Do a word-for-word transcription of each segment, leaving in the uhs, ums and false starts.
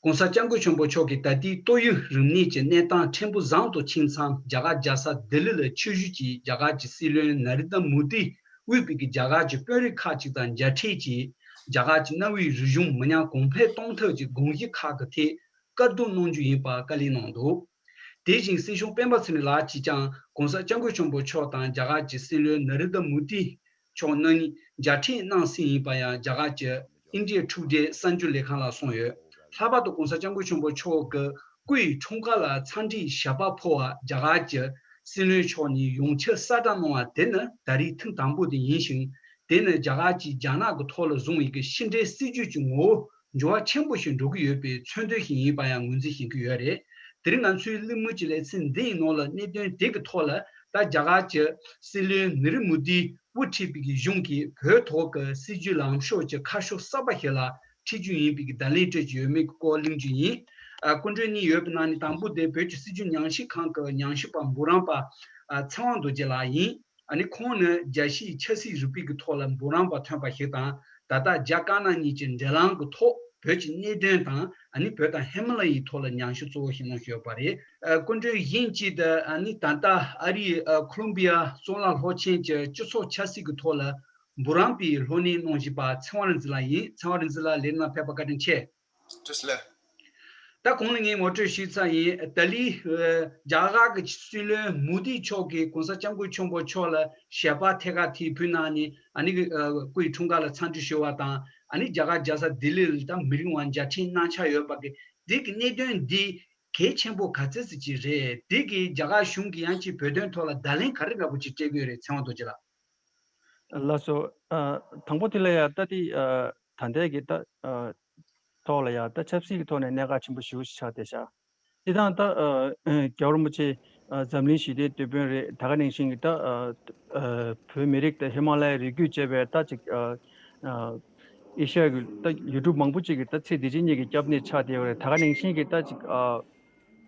༸གོང་ས་༸སྐྱབས་མགོན་ཆེན་པོ་མཆོག་གིས་ད་ལྟའི་ཏོག་དབྱིབས་རིམས་ནད་ཀྱི་གནས་སྟངས་ཕྲན་བུ་བཟང་དུ་ཕྱིན་མཚམས། རྒྱ་གར་རྒྱལ་ས་ལྡི་ལི་ལ་ཆིབས་བསྒྱུར་གྱིས་རྒྱ་གར་གྱི་སྲིད་བློན་ནཱ་རེན་དྲ་མོ་དིས་དབུས་པའི་རྒྱ་གར་གྱི་དཔོན་རིགས་ཁག་ཅིག་དང་མཇལ་འཕྲད་ཀྱིས། རྒྱ་གར་གྱི་གནའ་བོའི་རིག་གཞུང་མི་ཉམས་གོང་འཕེལ་གཏོང་ཐབས་ཀྱི་དགོངས་གཞི་ཁག་གི་ཐད་བཀའ་བསྡུར་གནང་རྒྱུ་ཡིན་པ་བཀའ་ལན་གནང་འདུག་དེ་བཞིན་སྲིད་སྐྱོང་སྤེན་པ་ཚེ་རིང་ལགས་ཀྱིས་ཀྱང་༸གོང་ས་༸སྐྱབས་མགོན་ཆེན་པོ་མཆོག་དང་རྒྱ་གར་གྱི་སྲིད་བློན་ནཱ་རེན་དྲ་མོ་དི་མཆོག་རྣམ་གཉིས་མཇལ་འཕྲད་གནང་སྲིད་ཡིན་པ་ཡང་རྒྱ་གར་གྱི་ཨིན་ཌི་ཡ་ཊུ་ཌེ་གསར་འགྱུར་ལས་ཁང་ལ་གསུངས་ཡོད། ལྷག་པར་དུ་༸གོང་ས་༸སྐྱབས་མགོན་ཆེན་པོ་མཆོག་གི་སྐུ་ཡི་འཁྲུངས་སྐར་ལ་འཚམས་འདྲིའི་ཞལ་པར་ཕུལ་བར་རྒྱ་གར་གྱི་སྲིད་བློན་མཆོག་ནས་ཡོངས་ཁྱབ་གསལ་བསྒྲགས་གནང་བ་དེ་ནི་ད་རེས་ཐེངས་དང་པོ་དེ་ཡིན་ཞིང་། དེ་ནི་རྒྱ་གར་གྱིས་རྒྱ་ནག་གི་ཐོག་ལ་བཟུང་བའི་གི་ཕྱི་འབྲེལ་སྲིད་ཇུས་ཀྱི་ངོ་བོ་འགྱུར་བ་ཆེན་པོ་ཞིག་འགྲོ་གི་ཡོད་པའི་མཚོན་དོན་ཞིག་ཡིན་པ་ཡང་ངོས་འཛིན་བྱེད་ཀྱི་ཡོད་རེད། དེ་རིང་ང་ཚོའི་གླེང་མོལ་གྱི་ལེ་ཚན་འདི་ཡི་ནང་ལ་གནད་དོན་དེ་གི་ཐོག་ལ་ད་རྒྱ་གར་གྱི་སྲིད་བློན་ནཱ་རེན་དྲ་མོ་དིས་དབུ་ཁྲིད་པའི་གི་གཞུང་གིས་བོད་ཐོག་གི་སྲིད་ཇུས་ལམ་ཕྱོགས་ཀྱི་ཁ་ཕྱོགས་གསར་པ་ཞིག་ལ་ཁྲིད་རྒྱུ་ཡིན་པའི་གི་བརྡ་ལན་སྤྲད་ཀྱི་ཡོད་མེད་ཀྱི་སྐོར་གླེང་རྒྱུ་ཡིན། ཨ། སྐུ་མགྲོན་གཉིས་ཡོད་པའི་ནང་ནས་དང་པོ་དེ་བོད་ཀྱི་སྲིད་བྱུས་ཉམས་ཞིབ་ཁང་གི་ཉམས་ཞིབ་པ་འབུམ་རམས་པ་ཨ་ཚེ་དབང་རྡོ་རྗེ་ལགས་ཡིན། ཨ་ནི་ཁོང་ནི་རྒྱལ་སྤྱིའི་ཆབ་སྲིད་རིག་པའི་གི་ཐོག་ལ་འབུམ་རམས་པ་ཐོན་པ་ཞིག་དང་། ད་ལྟ་རྒྱ་དཀར་ནག་གཉིས་ཀྱི་འབྲེལ་ལམ་གྱི་ཐོག་བོད་ཀྱི་གནད་དོན་དང་། ཨ་ནི་བོད་དང་ཧི་མ་ལ་ཡའི་ཐོག་ལ་ཉམས་ཞིབ་གཙོ་བོ་ཞིག་གནང་བཞིན་ཡོད་པ་རེད། ཨ། སྐུ་མགྲོན་གཞན་གཅིག་ཏུ་ཨ་ནི་ད་ལྟ་ཨ་རིའི་ཨ་ཁོ་ལོམ་བི་ཡ་གཙུག་ལག་སློབ་ཆེན་གྱི་སྤྱི་ཚོགས་ཆབ་སྲིད་ཀྱི་ཐོག་ལ་འབུམ་རམས་པའི་སློབ་གཉེར་གནང་བཞིན་པ་ཚེ་དབང་རིག་འཛིན་ལགས་ཡིན། ཚེ་དབང་རིག་འཛིན་ལགས་ལས་རིམ་ནང་ཕེབས་པར་བཀའ་དྲིན་ཆེ། བཀྲ་ཤིས་བདེ་ལེགས། ད་གོང་ལ་ངས་ངོ་སྤྲོད་ཞུས་ཚར་ཡིན། ད་ལི་རྒྱ་གར་གྱི་སྲིད་བློན་མོ་དི་མཆོག་གིས་༸གོང་ས་༸སྐྱབས་མགོན་ཆེན་པོ་མཆོག་ལ་ཞལ་པར་ཐད་ཀར་དེ་ཕུལ་གནང་ནས། ཨ་ནི་སྐུ་ཡི་འཁྲུངས་སྐར་ལ་འཚམས་འདྲི་ཞུ་བ་དང་། ཨ་ནི་རྒྱ་གར་རྒྱལ་ས་ལྡི་ལི་ལ་ད་མི་རིང་བར་མཇལ་འཕྲད་གནང་འཆར་ཡོད་པ་གི་འདི་གི་གནད་དོན་འདི་གལ་ཆེན་པོ་ག་ཚད་ཅིག་རེད། འདི་གི་རྒྱ་གར་གཞུང་གིས་ཡང་ཅིག་བོད་དོན་ཐོག་ལ་བརྡ་ལན་ག་རེ་འདྲ་པོ་ཅིག་སྤྲད་ཀྱི་ཡོད་རེད། ཚེ་དབང་རྡོ་རྗེ་ལགས། ལགས་སོ། ཨ། དང་པོ་དེ་ལ་ཡ་ད་དེ་ཨ་ད་ལྟའི་གི་ད་ཨ་ཐོག་ལ་ཡ་ད་ཆབ་སྲིད་ཀྱི་ཐོག་ནས་གནད་འགག་ཆེན་པོ་ཞེ་པོ་ཞིག་ཆགས་བསྡད་ཤག་དེ་དང་ད་ཨ་རྒྱལ་བ་རིན་པོ་ཆེ་ཨ་འཛམ་གླིང་ཞི་བདེའི་དེད་དཔོན་རེད། ད་ག་ནང་བཞིན་གྱི་ད་ཨ་ཨ་བོད་མི་རིགས་དང་ཧི་མ་ལ་ཡའི་རི་རྒྱུད་བཅས་པའི་ད་ཅིག་ཨ་ཨ་ཨེ་ཤ་ཡ་གི་ད་ཡུལ་གྲུ་མང་པོ་ཅིག་གི་ད་ཚེ་འདི་ཕྱི་གཉིས་ཀྱི་སྐྱབས་གནས་ཆགས་བསྡད་ཡོད་རེད། ད་ག་ནང་བཞིན་གྱི་ད་ཅིག་ཨ་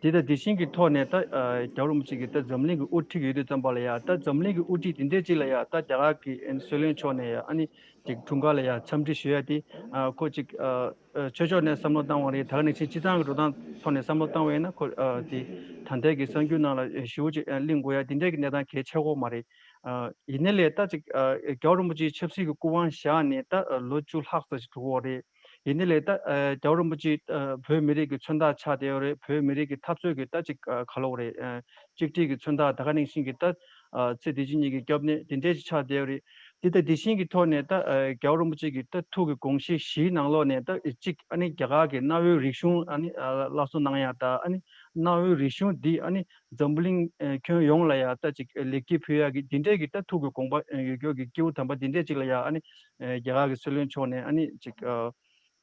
དེ་དང་དེ་བཞིན་གྱི་ཐོག་ནས་ད་ཨ་རྒྱལ་བ་རིན་པོ་ཆེ་གིས་ད་འཛམ་གླིང་གི་དབུ་ཁྲིད་ཡོད་དུས་ཙམ་པ་ལ་ཡ། ད་འཛམ་གླིང་གི་དབུ་ཁྲིད་དེ་འདྲས་ཅིག་ལ་ཡ་ད་རྒྱ་གར་གྱི་ཨ་ནི་སྲིད་བློན་མཆོག་ནས་ཡ་ཨ་ནི་ཅིག་འཁྲུངས་སྐར་ལ་ཡ་འཚམས་འདྲི་ཞུ་ཡ་དེ། ཨ་ཁོ་ཅིག་ཨ་ཨ་ཆོས་ཕྱོགས་ནས་བསམ་བློ་བཏང་བ་རེད། ད་ག་ནང་བཞིན་སྤྱི་བཏང་གི་འགྲོ་སྟངས་ཐོག་ནས་བསམ་བློ་བཏང་བ་ཡིན་ན། ཁོ་ཨ་དེ་ད་ལྟའི་གི་གསར་འགྱུར་ནང་ལ་ཞེ་པོ་ཅིག་ཨ་གླེང་དགོས་ཡ་དེ་འདྲས་ཀྱི་གནས་སྟངས་གལ་ཆེ་གོ་མ་རེད། ཨ་ཡིན་ནའི་ལས་ད་ཅིག་ཨ་རྒྱལ་བ་རིན་པོ་ཆེའི་ཆབ་སྲིད་ཀྱི་སྐུ་དབང་བཞག་ནས་ད་ཨ་ལོ་བཅུ་ལྷག་ཙམ་ཞིག་འགྲོ་གི་ཡོད་རེད། ཡིན་ནའི་ལས་ད་ཨ་རྒྱལ་བ་རིན་པོ་ཆེ་ཨ་བོད་མི་རིགས་ཀྱི་མཚོན་རྟགས་ཆགས་བསྡད་ཡོད་རེད། བོད་མི་རིགས་ཀྱི་འཐབ་རྩོད་ཀྱི་ད་ཅིག་ཨ་ག་ལབ་དགོས་རེད། ཨ་གཅིག་སྒྲིལ་གྱི་མཚོན་རྟགས། ད་ག་ནང་བཞིན་གྱི་ད་ཨ་ཚེ་འདི་ཕྱི་གཉིས་ཀྱི་སྐྱབས་གནས་དེ་འདྲས་ཅིག་ཆགས་བསྡད་ཡོད་རེད། དེ་ད་དེ་བཞིན་གྱི་ཐོག་ནས་ད་ཨ་རྒྱལ་བ་རིན་པོ་ཆེ་གི་ད་ཐུགས་ཀྱི་དགོངས་གཞི་བཞིའི་ནང་ལོགས་ནས་ད་གཅིག་ཨ་ནི་རྒྱ་གར་གྱི་གནའ་བོའི་རིག་གཞུང་ཨ་ནི་ཨ་སླར་གསོ་གནང་ཡ་དང་། ཨ་ནི་གནའ་བོའི་རིག་གཞུང་འདི་ཨ་ནི་འཛམ་བུ་གླིང་ཨ་ཁྱོན་ཡོངས་ལ་ཡ་ད་ཅིག་ལེགས་སྐྱེས་ཕུལ་ཡ་གི་འདི་འདྲས་ཀྱི་ད་ཐུགས་ཀྱི་དགོངས་པ་ཨ་ཡོད་རྒྱུ་གི་སྐྱེས་བུ་དམ་པ་འདི་འདྲས་ཅིག་ལ་ཡ་ཨ་ནི་ཨ་རྒྱ་གར་གྱི་སྲིད་བློན་མཆོག་ནས་ཨ་ནི་ཅིག་ཨ་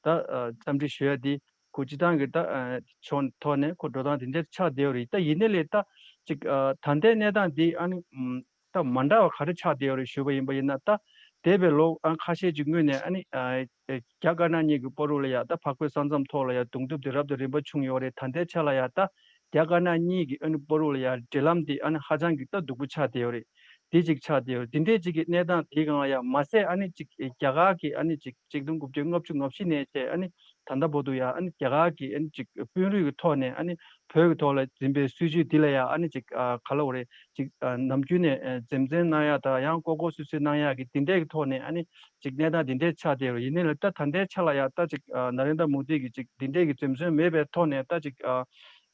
ད་ཨ་འཚམས་འདྲི་ཞུ་ཡ་འདི་ཁོ་སྤྱི་བཏང་གི་ད་ཨ་ཕྱོགས་ཐོག་ནས་ཁོ་འགྲོ་སྟངས་འདི་འདྲས་ཆགས་བསྡད་ཡོད་རེད། ད་ཡིན་ནའི་ལས་ད་ཅིག་ཨ་ད་ལྟའི་གནས་སྟངས་འདི་ཨ་ནི་ཨམ་ད་མ་འདྲ་བ་ག་རེ་ཆགས་བསྡད་ཡོད་རེད་ཞུས་པ་ཡིན་པ་ཡིན་ན། ད་འདས་པའི་ལོ་ཨ་ཁ་ཤས་ཅིག་སྔོན་ནས་ཨ་ནི་ཨ་རྒྱ་དཀར་ནག་གཉིས་ཀྱི་བར་དུ་ལ་ཡ་ད་འཕགས་བོད་ས་མཚམས་ཐོག་ལ་ཡ་གདོང་ཐུག་དེ་རབ་དང་རིམ་པ་བྱུང་ཡོད་རེད། ད་ལྟའི་ཆ་ལ་ཡ་ད་རྒྱ་དཀར་ནག་གཉིས་ཀྱི་ཨ་ནི་བར་དུ་ལ་ཡ་འབྲེལ་ལམ་དེ་ཨ་ནི་ཧ་ཅང་གི་ད་སྡུག་པོ་ཆགས་བསྡད་ཡོད་རེད། དེ་གཅིག་ཆགས་བསྡད་ཡོད་རེད། དེ་འདྲའི་གཅིག་གི་གནས་སྟངས་དེའི་སྒང་ལ་ཡ་མ་ཟད་ཨ་ནི་གཅིག་རྒྱ་གར་གྱི་ཨ་ནི་གཅིག་ཆིག་སྟོང་དགུ་བརྒྱ་ལྔ་བཅུ་ང་བཞི་ནས་བྱས་ཨ་ནི་ད་ལྟ་བར་དུ་ཡ་ཨ་ནི་རྒྱ་གར་གྱི་ཨ་ནི་གཅིག་དཔོན་རིགས་ཀྱི་ཐོག་ནས་ཨ་ནི་བོད་ཀྱི་ཐོག་ལ་འཛིན་པའི་སྲིད་བྱུས་འདི་ལ་ཡ་ཨ་ནི་གཅིག་ཨ་ག་ལ་འོ་རེད། གཅིག་ཨ་ནམ་རྒྱུན་ནས་ཨ་འཛེམ་འཛེམ་གནང་ཡ་དང་། ཡང་ལྐོག་ལྐོག་སུད་སུད་གནང་ཡ་གི་འདི་འདྲས་ཀྱི་ཐོག་ནས་ཨ་ནི་གཅིག་གནས་སྟངས་འདི་འདྲས་ཆགས་བསྡད་ཡོད་རེད། ཡིན་ནའི་ལས་ད་ད་ལྟའི་ཆ་ལ་ཡ་ད་གཅིག་ཨ་ན་རེན་དྲ་མོ་དི་གི་གཅིག་འདི་འདྲས་ཀྱི་འཛེམ་ཟོན་མེད་པའི་ཐོག་ནས་ད་གཅིག་ཨ་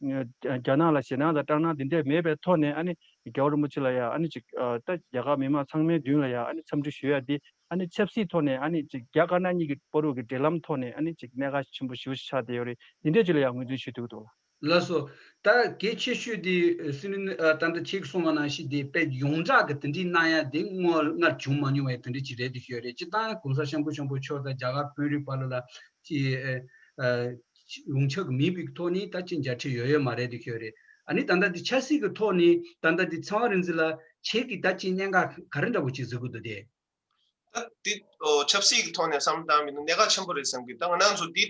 རྒྱ་ནག་ལ་ཞེད་སྣང་དང་སྐྲག་སྣང་འདི་འདྲས་མེད་པའི་ཐོག་ནས་ཨ་ནི་རྒྱལ་བ་རིན་པོ་ཆེ་ལ་ཡ་ཨ་ནི་གཅིག་ཨ་ད་རྒྱ་གར་མི་མང་ཚང་མའི་མདུན་ལ་ཡ་ཨ་ནི་འཚམས་འདྲི་ཞུ་ཡ་འདི་ཨ་ནི་ཆབ་སྲིད་ཐོག་ནས་ཨ་ནི་གཅིག་རྒྱ་དཀར་ནག་གཉིས་ཀྱི་བར་དུ་གི་འབྲེལ་ལམ་ཐོག་ནས་ཨ་ནི་གཅིག་གནད་འགག་ཆེན་པོ་ཞེ་པོ་ཞིག་ཆགས་བསྡད་ཡོད་རེད། འདི་འདྲས་ཅིག་ལ་ཡ་ངོས་འཛིན་ཞུ་ཐུབ་ཀྱི་འདུག་ལགས། ལགས་སོ། ད་གལ་ཆེ་ཤོས་དེ་སྲིད་བློན་ཨ་ད་ལྟ་ཁྱེད་ཀྱིས་གསུངས་པ་ནང་བཞིན་དེ་དཔེ་ཡོངས་གྲགས་ཀྱི་དེ་འདྲའི་གནང་ཡ་དེ་སྔོན་སྔར་བྱུང་མ་མྱོང་བའི་དེ་འདྲ་ཅིག་རེད་དེ་ཤོད་རེད། སྤྱིར་བཏང་༸གོང་ས་༸སྐྱབས་མགོན་ཆེན་པོ་མཆོག་དང་རྒྱ་གར་དཔོན་རིགས་བར་ལ་ལ་ཅི་ཨ་ཨ་ཡོངས་ཁྱབ་ཀྱི་མིན་པའི་ཐོག་ནས་ད་ཅི་མཇལ་འཕྲད་ཡོད་ཡོད་མ་རེད་དེ་ཤོད་རེད། ཨ་ནི་ད་ལྟ་དེ་ཆབ་སྲིད་ཀྱི་ཐོག་ནས་ད་ལྟ་དེ་ཚེ་དབང་རིག་འཛིན་ལགས་ཁྱེད་ཀྱིས་ད་ཅི་གནད་འགག་ག་རེ་འདྲ་པོ་ཅིག་གཟིགས་ཀྱི་འདུག་དེ། ད་འདི་ཨོ་ཆབ་སྲིད་ཀྱི་ཐོག་ནས་བསམ་བློ་བཏང་མི་འདུག་གནད་འགག་ཆེན་པོ་རེད་བསམ་གི། ད་ང་རང་ཚོ་འདི་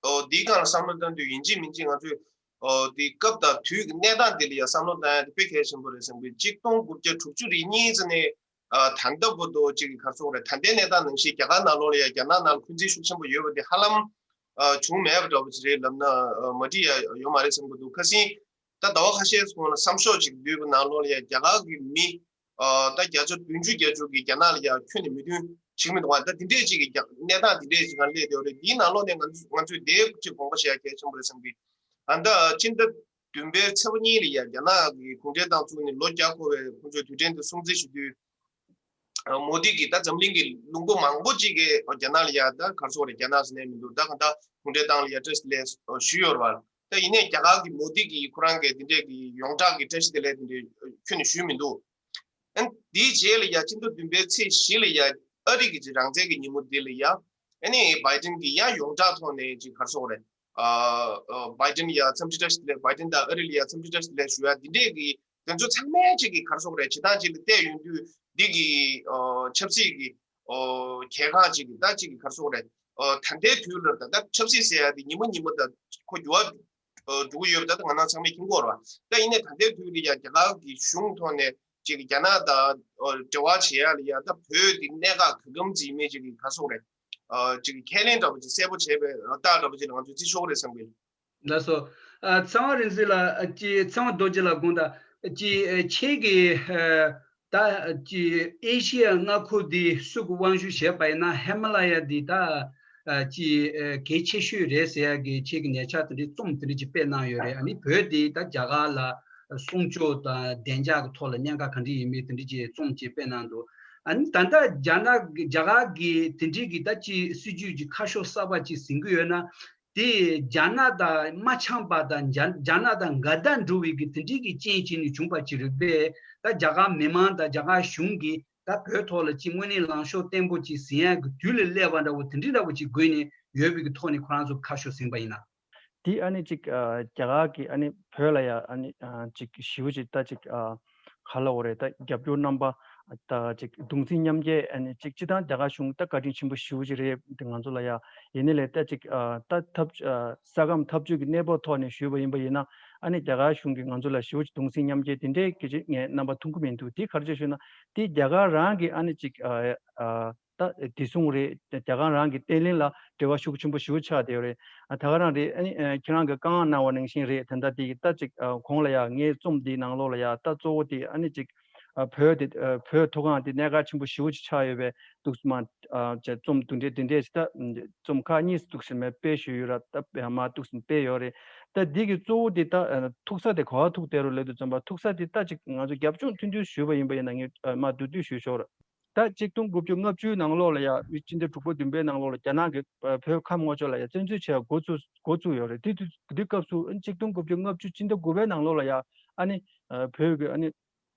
ཨོ་འདིའི་སྒང་ལ་བསམ་བློ་བཏང་དུས་ཡིན་གཅིག་མིན་གཅིག་ང་ཚོས་ཨོ་འདི་སྐབས་དང་དུས་ཀྱི་གནས་སྟངས་འདི་ལ་ཡང་བསམ་བློ་བཏང་ཡ་དེ་དཔེ་གལ་ཆེན་པོ་རེད་བསམ་གི། གཅིག་སྟོང་དགུ་བརྒྱ་དྲུག་ཅུ་རེ་གཉིས་ཙམ་ནས་ཨ་ད་ལྟ་བར་དུ་གཅིག་གི་ག་རེ་ཟེར་དགོས་རེད། ད་ལྟའི་གནས་སྟངས་ནང་བཞིན་རྒྱ་གར་ནང་ལོགས་ལ་ཡང་རྒྱ་ནག་ནང་ལ་འཁོན་འཛིན་ཤུགས་ཆེན་པོ་ཡོད་པ་འདི་ཧ་ལམ་ ཨ་བྱུང་མེད་པ་འདྲ་པོ་ཅིག་རེད་ལབ་ན་ཨ་མ་འགྲིག་ཡ་ཡོད་མ་རེད་བསམ་གྱི་འདུག་ཁ་སང་ད་ཟླ་བ་ཁ་ཤས་སྔོན་ལ་བསམ་ཤོག་ཅིག་བསྡུས་པ་ནང་ལོགས་ལ་ཡ་རྒྱ་གར་གྱི་མི་ཨ་ད་བརྒྱ་ཆ་བདུན་ཅུ་བརྒྱད་ཅུ་གི་རྒྱ་ནག་ལ་ཡ་ཁྱོན་ནས་མོས་མཐུན་བྱེད་ཀྱི་མི་འདུག་ད་འདི་འདྲས་ཅིག་གི་རྒྱ་གནས་སྟངས་འདི་འདྲས་ཅིག་ག་སླེབས་བསྡད་ཡོད་རེད། འདིའི་ནང་ལོགས་ནས་ང་ཚོ་ང་ཚོས་དེ་ཅིག་དགོངས་པ་བཞེས་ཡ་གལ་ཆེན་པོ་རེད་བསམ་གི་ཨ་ད་ཕྱི་ཟླ་བདུན་པའི་ཚེས་པ་གཉིས་ལ་ཡ་རྒྱ་ནག་གི་གུང་ཁྲན་ཏང་བཙུགས་ནས་ལོ་བརྒྱ་འཁོར་བའི་ཁོང་ཚོའི་དུས་དྲན་དེ་སྲུང་བརྩི་ཞུ་དུས། མོ་དི་གིས་ད་འཛམ་གླིང་གི་ལུང་པ་མང་པོ་ཅིག་གི་རྒྱ་ནག་ལ་ཡ་ད་ག་རེ་ཟེར་དགོས་རེད། རྒྱ་ནག་ཟེར་ནས་མི་འདུག་ད་གང་ལྟར་གུང་ཁྲན་ཏང་ལ་ཡ་བཀྲ་ཤིས་བདེ་ལེགས་ཞུས་ཡོད་རེད་བ། ད་ཡིན་ནའི་རྒྱ་གར་གྱི་མོ་དི་གིས་ཁོ་རང་གི་དེ་འདྲས་ཀྱི་ཡོངས་གྲགས་ཀྱི་བཀྲ་ཤིས་བདེ་ལེགས་དེ་འདྲས་ཁྱོན་ནས་ཞུས་མི་འདུག་ཨ་ནི་དེའི་རྗེས་ལ་ཡ་ཕྱི་ཟླ་བདུན་པའི་ཚེས་བཞི་ལ་ཡ་ཨ་རི་གི་ཅིག་རང་བཙན་གྱི་ཉིན་མོ་དེ་ལ་ཡ་ཨ་ནི་བྷའི་ཏིན་གྱིས་ཡ་ཡོངས་གྲགས་ཐོག་ནས་ཅིག་ག་རེ་ཟེར་དགོས་རེད། ཨ་ཨ་བྷའི་ཏིན་ལ་ཡ་འཚམས་འདྲི་བཀྲ་ཤིས་བདེ་ལེགས། བྷའི་ཏིན་དང་ཨ་རི་ལ་ཡ་འཚམས་འདྲི་བཀྲ་ཤིས་བདེ་ལེགས་ཞུ་ཡ་འདི་འདྲས་ཀྱི་དེ་ཚོ་ཚང་མས་གཅིག་གིས་ག་རེ་ཟེར་དགོས་རེད། བྱེད་སྟངས་གཅིག་ལ་བལྟས་ཡོང་དུས་འདི་གི་ཨོ་ཆབ་སྲིད་ཀྱི་ཨོ་གལ་འགངས་གཅིག་གིས་ད་གཅིག་གིས་ག་རེ་ཟེར་དགོས་རེད། ཨོ་ད་ལྟའི་དུས་ལ་ད་ད་ཆབ་སྲིད་ཟེར་ཡ་དེ་ཉི་མ་ཉི་མ་ད་ཁོ་འགྱུར་བ་ཨོ་འགྲོ་གི་ཡོད་པ་ད་ད་ང་རང་ཚང་མས་མཁྱེན་གྱི་ཡོད་རེད་བ། ད་ཡིན་ནའི་ད་ལྟའི་དུས་ལ་ཡ་རྒྱ་གར་གྱི་གཞུང་ཐོག་ནས་གཅིག་གིས་རྒྱ་ནག་དང་ཨོ་འབྲེལ་བ་བྱེད་ཡ་ལ་ཡ་ད་བོད་དེ་གནད་འགག་ག་གམ་ཅིག་ཡིན་མིན་གཅིག་གིས་ག་རེ་ཟེར་དགོས་རེད། ཨོ་གཅིག་གིས་ཁས་ལེན་འདྲ་པོ་ཅིག་གསལ་པོ་བྱས་པའི་རྟགས་འདྲ་པོ་ཅིག་ལ་ང་ཚོས་བརྩི་ཆོག་གི་རེད་བསམ་གི། ལགས་སོ། ཨ་ཚེ་དབང་རིག་འཛིན་ལགས་ཀྱིས་ཚེ་དབང་རྡོ་རྗེ་ལགས་དགོངས་དག་ཅིག་ཨ་ཁྱེད་ཀྱིས་ཨ་ད་ཅིག་ཨེ་ཤི་ཡ་མངའ་ཁུལ་འདི་སུ་གི་དབང་ཤུགས་བྱས་པ་ཡིན་ན་ཧི་མ་ལ་ཡ་འདི་ད་ཨ་ཅིག་ཨ་གལ་ཆེ་ཤོས་རེད་ཟེར་ཡ་གི་ཁྱེད་ཀྱིས་ཉེ་ཆར་དེ་འདྲའི་རྩོམ་དེ་འདྲ་ཅིག་སྤེལ་གནང་ཡོད་རེད། ཨ་ནི་བོད་འདི་ད་རྒྱ་གར་ལ་སྲུང་སྐྱོབ་དང་བདེ་འཇགས་ཀྱི་ཐོག་ལ་གནད་འགག་ག་འདྲ་ཡིན་མིན་དེ་འདྲ་ཅིག་རྩོམ་ཅིག་སྤེལ་གནང་འདུག་ཨ་ནི་ད་ལྟ་རྒྱ་ནག་གི་རྒྱ་གར་གྱི་དེ་འདྲའི་གི་ད་ཅིག་སྲིད་ཇུས་ཀྱི་ཁ་ཕྱོགས་གསར་པ་ཅིག་ཟིན་གྱི་ཡོད་ན། དེ་རྒྱ་ནག་དང་མ་འཆམ་པ་དང་རྒྱ་རྒྱ་ནག་དང་འགལ་ཟླ་འགྲོ་བའི་གི་དེ་འདྲའི་གི་རྐྱེན་བྱས་ནས་བྱུང་བ་ཅིག་རེད་པས། ད་རྒྱ་གར་མི་མང་དང་རྒྱ་གར་གཞུང་གིས་ད་བོད་ཐོག་ལ་ཅིག་དངོས་གནས་ལངས་ཕྱོགས་བརྟན་པོ་ཅིག་ཟིན་ཡག་གི་དུས་ལ་སླེབས་པ་འདྲ་བོ་དེ་འདྲའི་འདྲ་བོ་ཅིག་དགོས་ནས་ཡོད་པའི་གི་ཐོག་ནས་ཁོ་རང་ཚོ་ཁ་ཕྱོགས་ཟིན་པ་ཡིན་ན། དེ་ཨ་ནི་ཅིག་ཨ་རྒྱ་གར་གྱི་ཨ་ནི་བོད་ལ་ཡ་ཨ་ནི་ཨ་ཅིག་ཞེ་པོ་ཅིག་ད་ཅིག་ཨ་ག་ལབ་དགོས་རེད། ད་རྒྱབ་སྐྱོར་རྣམ་པ་ད་ཅིག་གདུང་སེམས་མཉམ་སྐྱེད་ཨ་ནི་ཅིག་སྤྱི་བཏང་རྒྱ་གར་གཞུང་ད་བཀའ་དྲིན་ཆེན་པོ་ཞེ་པོ་ཅིག་རེད། དེ་ང་ཚོ་ལ་ཡ་ཡིན་ནའི་ལས་ད་ཅིག་ཨ་ད་ཐབས་ཨ་ས་ཁམས་འཐབ་ཇུས་ཀྱི་གནས་བབ་ཐོག་ནས་ཞུས་པ་ཡིན་པ་ཡིན་ན་ཨ་ནི་རྒྱ་གར་གཞུང་གིས་ང་ཚོ་ལ་ཞེ་པོ་ཅིག་གདུང་སེམས་མཉམ་སྐྱེད་དེ་འདྲའི་སྐད་ཆ་ངས་རྣམ་པ་མཐོང་གི་མི་འདུག་དེ་ག་རེ་བྱས་ཞུས་ན་དེ་རྒྱ་གར་རང་གི་ཨ་ནི་ཅིག་ཨ་ཨ། ད་བདེ་སྲུང་རེད། རྒྱ་གར་རང་གི་བརྟན་ལྷིང་ལ་འབྲེལ་བ་ཤུགས་ཆེན་པོ་ཞེ་པོ་ཆགས་བསྡད་ཡོད་རེད། ཨ་ད་ག་རང་རེད། ཨ་ནི་ཨ་ཁྱེད་རང་གིས་བཀའ་མངགས་གནང་བ་ནང་བཞིན་རེད། ད་ལྟ་དེ་ད་ཅིག་ཨ་གོང་ལ་ཡ་ངའི་རྩོམ་འདིའི་ནང་ལོགས་ལ་ཡ་ད་གཙོ་བོ་དེ་ཨ་ནི་ཅིག་ཨ་བོད་དེ་ཨ་བོད་མཐོ་སྒང་དེ་གནད་འགག་ཆེན་པོ་ཞེ་པོ་ཅིག་ཆགས་ཡོད་པས་འདུག་སེ་མ་ཨ་ཅིག་རྩོམ་དེ་འདྲས་དེ་འདྲས་ཅིག་ད་རྩོམ་ཁག་གཉིས་འདུག་སེ་མ་སྤེལ་ཞུས་ཡོད་ར། ད་མ་འདུག་སེ་སྤེལ་ཡོད་རེད། ད་འདི་གི་གཙོ་བོ་དེ་ད་ཨ་ཐུག་ས་དེ་ག་པར་ཐུག་བསྡད་རེད་ལབ་དུས་ཙམ་པ་ཐུག་ས་དེ་ད་ཅིག་ང་ཚོ་རྒྱབ་ལྗོངས་ཐུང་ཐུང་ཞུས་པ་ཡིན་པ་ཡིན་ན་ངས་ཨ་མ་བསྡུས་བསྡུས་ཞུས་ཆོག་ར། ད་གཅིག་སྟོང་དགུ་བརྒྱ་ལྔ་བཅུའི་ནང་ལོགས་ལ་ཡ་སྤྱི་ཟླ་དྲུག་པ་བདུན་པའི་ནང་ལོགས་ལ་རྒྱ་ནག་གིས་བོད་ཁམས་ལྔ་ཕྱོགས་ལ་ཡ་བཙན་འཛུལ་བྱས་འགོ་བཙུགས་འགོ་བཙུགས་ཡོད་རེད། དེ་དུས་དེ་སྐབས་སུ་གཅིག་སྟོང་དགུ་བརྒྱ་ལྔ་བཅུ་སྤྱི་ཟླ་དགུ་པའི་ནང་ལོགས་ལ་ཡ་ཨ་ནི་བོད་ཀྱི་ཨ་ནི་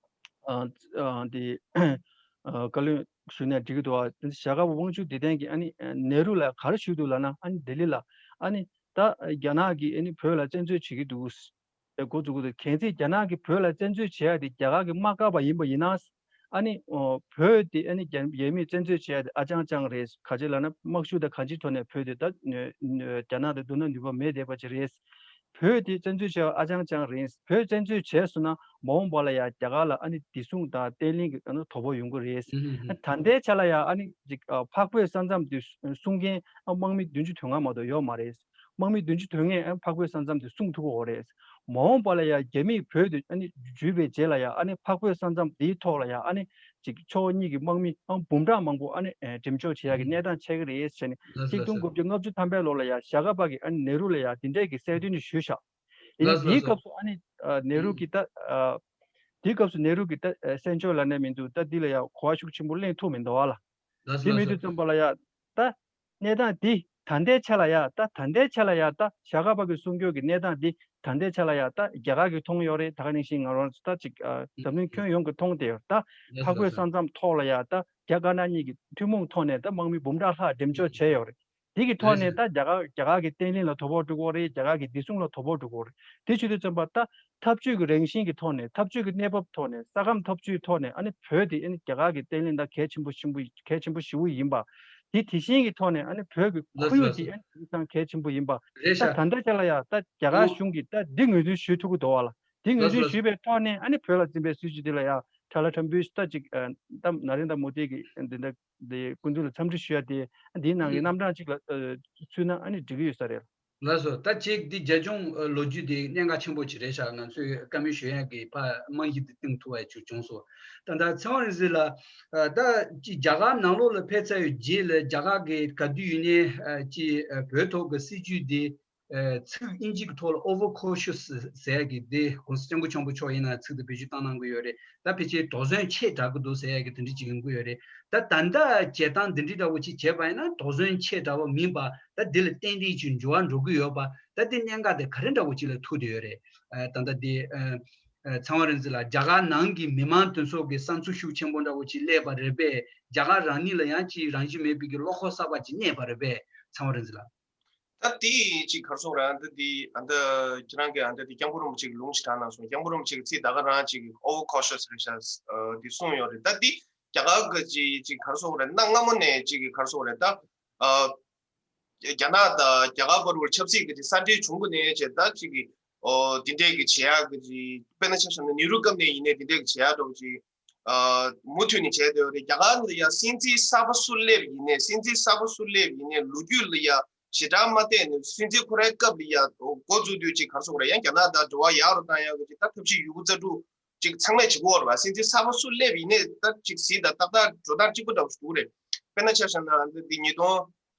ཨ་ཨ་དེ་བཀའ་བློན་ཞུས་ནས་འགྲིག་གི་འདུག་ཨ། ཞྭ་སྒབ་པ་དབང་ཕྱུག་བདེ་ལྡན་གྱིས་ཨ་ནི་ནེ་རུ་ལ་ག་རེ་ཞུས་འདུག་ལབ་ན་ཨ་ནི་ལྡི་ལི་ལ་ཨ་ནི་ད་རྒྱ་ནག་གིས་ཨ་ནི་བོད་ལ་བཙན་འཛུལ་བྱེད་ཀྱི་འདུག་འགོ་འཛུགས་ཀྱི་འདུག་གལ་སྲིད་རྒྱ་ནག་གིས་བོད་ལ་བཙན་འཛུལ་བྱེད་ཡ་དེ་རྒྱ་གར་གྱིས་མ་བཀག་པ་ཡིན་པ་ཡིན་ན། ཨ་ནི་ཨོ་བོད་དེ་ཨ་ནི་རྒྱ་རྒྱ་མིས་བཙན་འཛུལ་བྱེད་ཡ་དེ་ཨ་ཅང་ཅང་རེད། ག་ཅི་ལབ་ན་དམག་ཤུགས་དང་གང་ཅིའི་ཐོག་ནས་བོད་དེ་ད་རྒྱ་ནག་དང་བསྡུར་ན་ནུས་པ་མེད་བསྡད་པ་ཅིག་རེད། བོད་དེ་བཙན་འཛུལ་བྱེད་ཡ་ཨ་ཅང་ཅང་རེད། བོད་བཙན་འཛུལ་བྱས་སོང་ན་མ་འོངས་པ་ལ་ཡ་རྒྱ་གར་ལ་ཨ་ནི་བདེ་སྲུང་དང་བརྟན་ལྷིང་གི་ཨ་ནི་དོ་ཕོག་ཡོང་གི་རེད། ད་ལྟའི་ཆ་ལ་ཡ་ཨ་ནི་ཅིག་འཕགས་བོད་ས་མཚམས་དེ་སྲུང་མཁན་དམག་མི་བདུན་ཅུ་དོན་ལྔ་མ་གཏོགས་ཡོད་མ་རེད། དམག་མི་བདུན་ཅུ་དོན་ལྔས་འཕགས་བོད་ས་མཚམས་དེ་སྲུང་ཐུབ་ཀྱི་ཡོད་རེད། མ་འོངས་པ་ལ་ཡང་རྒྱ་མིས་བོད་དུ་ཨ་ནི་འཇུས་པའི་རྗེས་ལ་ཡང་ཨ་ནི་འཕགས་བོད་ས་མཚམས་འདིའི་ཐོག་ལ་ཡང་ཨ་ནི་ཅིག་ཕྱོགས་གཉིས་ཀྱི་དམག་མི་ཨང་འབུམ་ཕྲག་མང་པོ་ཨ་ནི་འགྲེམས་འཇོག་བྱེད་ཡག་གི་གནས་སྟངས་ཆགས་ཀྱི་རེད་ཟེར་ནས་ཆིག་སྟོང་དགུ་བརྒྱ་ལྔ་བཅུ་ཐམ་པའི་ལོ་ལ་ཡང་ཞྭ་སྒབ་པ་གིས་ཨ་ནི་ནེ་རུ་ལ་ཡང་འདི་འདྲས་ཀྱི་གསལ་སྟོན་ཞུས་བཞག་ཡིན་ནའི་འདིའི་སྐབས་སུ་ཨ་ནི་ནེ་རུ་གིས་ད་འདིའི་སྐབས་སུ་ནེ་རུ་གིས་ད་གསན་ཆོག་ལབ་ནས་མི་འདུག་ད་འདི་ལ་ཡང་གོ་བ་ཤུགས་ཆེན་པོ་ལེན་ཐུབ་མི་འདུག་ཨ་ལ། དེ་མི་དུས་ཙམ་པ་ལ་ཡ་ད་གནས་སྟངས་འདི་ད་ལྟའི་ཆ་ལ་ཡ་ད་ད་ལྟའི་ཆ་ལ་ཡ་ད་ཞྭ་སྒབ་པ་གི་གསུང་སྐྱོར་གྱི་གནས་སྟངས་འདི་ད་ལྟའི་ཆ་ལ་ཡ་ད་རྒྱ་གར་གྱིས་མཐོང་ཡོད་རེད། ད་ག་ནང་བཞིན་ང་རང་ཚོ་ད་ཅིག་འཛམ་གླིང་ཁྱོན་ཡོངས་ཀྱིས་མཐོང་བསྡད་ཡོད་རེད། ད་འཕགས་བོད་ས་མཚམས་ཐོག་ལ་ཡ་ད་རྒྱ་དཀར་ནག་གཉིས་ཀྱི་ཐུན་མོང་ཐོག་ནས་ད་དམག་མི་འབུམ་ཕྲག་ལྷག་འགྲེམས་འཇོག་བྱས་ཡོད་རེད། དེ་གི་ཐོག་ནས་ད་རྒྱ་གར་རྒྱ་གར་གྱི་བརྟན་ལྷིང་ལ་དོ་ཕོག་འགྲོ་གི་ཡོད་རེད། རྒྱ་གར་གྱི་བདེ་སྲུང་ལ་དོ་ཕོག་འགྲོ་གི་ཡོད་རེད། དེ་བྱེད་དུས་ཙམ་པ་ད་འཐབ་ཇུས་ཀྱི་རང་བཞིན་གྱི་ཐོག་ནས་འཐབ་ཇུས་ཀྱི་གནས་བབ་ཐོག་ནས་ས་ཁམས་འཐབ་ཇུས་ཐོག་ནས་ཨ་ནི་བོད་དེ་ཨ་ནི་རྒྱ་གར་གྱི་བརྟན་ལྷིང་དང་གལ་ཆེན་པོ་ཆེན་པོ་གལ་ཆེན་པོ་ཞེ་པོ་ཡིན་པ། དེ་དེ་བཞིན་གྱི་ཐོག་ནས་ཨ་ནི་བོད་ཀྱི་ཁོར་ཡུག་དེ་ཨ་ནི་དེང་སང་གལ་ཆེན་པོ་ཡིན་པ། ད་ད་ལྟ་ཆ་ལ་ཡ་ད་རྒྱ་གར་གཞུང་གིས་ད་འདི་ངོས་འཛིན་ཞུ་ཐུབ་ཀྱི་འདུག་བ་ལ། འདི་ངོས་འཛིན་ཞུས་པའི་ཐོག་ནས་ཨ་ནི་བོད་ལ་འཛིན་པའི་སྲིད་བྱུས་དེ་ལ་ཡ་ ཁྲ་ལ་ཁྲ་འབུལ་ད་ཅིག་ད་ན་རེན་དྲ་མོ་དི་གི་འདི་འདྲ་འདི་སྐུ་མདུན་ལ་འཚམས་འདྲི་ཞུ་ཡ་དེ་འདིའི་ནང་གི་རྣམ་གྲངས་ཅིག་ལ་ཚུད་ན་ཨ་ནི་འགྲིག་གི་ཡོད་ས་རེད། ལགས་སོ། ད་ཅིག་འདི་རྒྱ་གཞུང་ལོ་རྒྱུས་དེ་གནད་འགག་ཆེན་པོ་ཅིག་རེད་ཤག་ང་ཚོས་བཀའ་མོལ་ཞུ་ཡ་གི་ཕ་རྨང་གཞི་དེ་བཏིང་ཐུབ་པ་ཅིག་བྱུང་སོང་། ད་ད་ཚེ་དབང་རིག་འཛིན་ལགས། ད་ཅིག་རྒྱ་གར་ནང་ལོགས་ལ་ཕེབས་ཚར་བའི་རྗེས་ལ་རྒྱ་གར་གི་ག་དུས་ཡིན་ནའི་ཅིག་བོད་ཐོག་གི་སྲིད་ཇུས་དེ། ཚིག་དབྱིན་ཇི་གི་ཐོག་ལ་over cautious ཟེར་ཡ་གི་དེ་༸གོང་ས་༸སྐྱབས་མགོན་ཆེན་པོ་མཆོག་ཡིན་ན་ཚིག་དེ་བེད་སྤྱོད་བཏང་གནང་གི་ཡོད་རེད། ད་ཕལ་ཆེར་དོགས་ཟོན་ཆེ་དྲགས་ཀྱི་འདུག་ཟེར་ཡ་གི་དེ་འདྲ་ཅིག་ཡོང་གི་ཡོད་རེད། ད་ད་ལྟ་བྱེད་སྟངས་འདི་འདྲ་འདྲ་བོ་ཅིག་བྱས་པ་ཡིན་ན་དོགས་ཟོན་ཆེ་དྲགས་པ་མིན་པ་ད་འདི་ལ་ཏན་ཏན་ཅིག་འགྱུར་བ་འགྲོ་གི་ཡོད་པ་ད་འདི་གནད་འགག་དེ་ག་རེ་འདྲ་བོ་ཅིག་ལ་ཐུག་བསྡད་ཡོད་རེད། ད་ལྟ་དེ་ཚེ་དབང་རིག་འཛིན་ལགས་རྒྱ་གར་ནང་གི་མི་མང་དེ་ཚོ་གི་བསམ་ཚུལ་ཤུགས་ཆེན་པོ་འདྲ་བོ་ཅིག་སླེབས་པ་རེད་པས། རྒྱ་གར་རང་ཉིད་ལ་ཡང་ཅིག་རང་བཞིན་མེད་པའི་གི་བློ་ཁོག་གསར་པ་ཅིག་རྙེད་པ་རེད་པས་ཚེ་དབང་རིག་འཛིན་ལགས། ད་དེ་ཅིག་ག་རེ་ཟེར་དགོས་རེད། ཨ་འདི་འདི་ཨ་འདི་ཁྱེད་རང་གིས་ཨ་འདི་འདི་སྐྱབས་མགོན་རིན་པོ་ཆེ་གི་ལུང་ཅིག་དྲངས་གནང་སོང་། སྐྱབས་མགོན་རིན་པོ་ཆེ་གི་ཚིག་ད་ག་རང་ཅིག་over cautious རེད་ཤག་འདི་གསུངས་ཡོད་རེད། ད་འདི་རྒྱ་གར་གི་ཅིག་ཅིག་ག་རེ་ཟེར་དགོས་རེད། གནའ་སྔ་མོ་ནས་ཅིག་གི་ག་རེ་ཟེར་དགོས་རེད། ད་རྒྱ་ནག་དང་རྒྱ་གར་བར་ཆབ་སྲིད་ཀྱི་ཅིག་ས་འབྲེལ་བྱུང་གི་ནས་བྱས་ད་ཅིག་གི་འདི་འདྲས་ཀྱི་བྱེད་ཡག་གི་ཅིག་དཔེར་ན་ཆ་བཞག་ན་ནེ་རུ་སྐབས་ནས་ཡིན་ནའི་འདི་འདྲས་ཀྱི་བྱེད་ཡག་འདྲ་བོ་ཅིག་མུ་མཐུད་ནས་བྱས་བསྡད་ཡོད་རེད། རྒྱ་གར་ལ་ཡ་སྲིད་འཛིན་གསར་པ་སུ་སླེབས་ཡིན་ནའི་སྲིད་འཛིན་གསར་པ་སུ་སླེབས་ཡིན་ནའི་ལོ་རྒྱུས་ལ་ཡ་ཞེ་དྲག་མ་བལྟས་ནས་སྲིད་འཛིན་ཁོ་རའི་སྐབས་ལ་ཡ་འགོ་འཛུགས་དུས་ཅིག་ག་རེ་ཟེར་དགོས་རེད། ཡང་རྒྱ་ནག་དང་འབྲེལ་བ་ཡག་རུ་བཏང་ཡག་གི་ཅིག་ད་ཐབས་ཤེས་ཡོད་རྒུ་རྩལ་སྤྲུགས་ཅིག་ཚང་མས་བྱེད་ཀྱི་ཡོད་རེད་བ། སྲིད་འཛིན་གསར་པ་སུ་སླེབས་ཡིན་ནའི་ད་ཅིག་གཟིགས་དང་ཏག་ཏག་འགྲོ་སྟངས་གཅིག་པ་འདྲ་བོ་ཞིག་འདུག་རེད། དཔེར་ན་ཆ་བཞག་ན་འདི་འདི་ཉིས་སྟོང་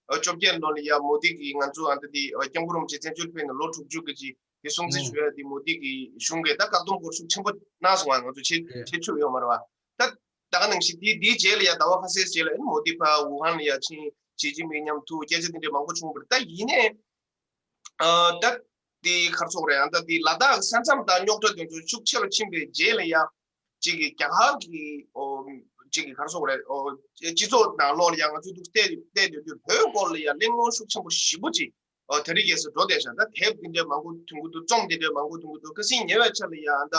བཅོ་བརྒྱད་ལོ་ལ་ཡ་མོ་དི་གིས་ང་ཚོ་ཨ་འདི་འདི་སྐྱབས་མགོན་རིན་པོ་ཆེ་བཙན་བྱོལ་ཕེབས་ནས་ལོ་དྲུག་ཅུ་གི་ཅིག་དེ་སྲུང་བརྩི་ཞུ་ཡ་དེ་མོ་དི་གི་གཞུང་གིས་ད་བཀག་སྡོམ་སྐོར་ཤུགས་ཆེན་པོ་གནང་སོང་བ་ང་ཚོ་བྱེད་བྱེད་ཆོག་ཡོད་མ་རེད་བ། ད་ད་ག་ནང་བཞིན་དེ་དེའི་རྗེས་ལ་ཡ་ཟླ་བ་ཁ་ཤས་རྗེས་ལ་ཨ་ནི་མོ་དི་ཕར་ཝུ་ཧན་ལ་ཡ་ཕྱིན། ཞི་ཅིན་ཕིང་མཉམ་དུ་སྐད་ཆ་དེ་འདྲ་མང་པོ་བྱུང་བ་རེད། ད་ཡིན་ནའི་ཨ་ད་དེ་ག་རེ་ཟེར་དགོས་རེད། ཨ་ད་དེ་ལ་དྭགས་ས་མཚམས་དང་རྙོག་དྲ་དེ་ཚོ་ཤུགས་ཆེ་རུ་ཕྱིན་པའི་རྗེས་ལ་ཡ་ཅིག་གི་རྒྱ་གར་གི་ཨོ་ཅིག་གི་ག་རེ་ཟེར་དགོས་རེད། ཨོ་སྤྱི་ཚོགས་ནང་ལོགས་ལ་ཡ་ང་ཚོ་འདུག་བལྟས་བལྟས་སྡོད་དུས་བོད་སྐོར་ལ་ཡ་གླེང་སློང་ཤུགས་ཆེན་པོ་ཞེ་པོ་ཅིག་ཨོ་དེ་རིང་ཁ་སང་འགྲོ་བསྡད་ཤག་ད་དེབ་འདི་འདྲ་མང་པོ་འཐོན་གྱི་འདུག་རྩོམ་འདི་འདྲ་མང་པོ་འཐོན་གྱི་འདུག་ཁ་སང་ཉེ་བའི་ཆར་ལ་ཡ་ཨ་ད་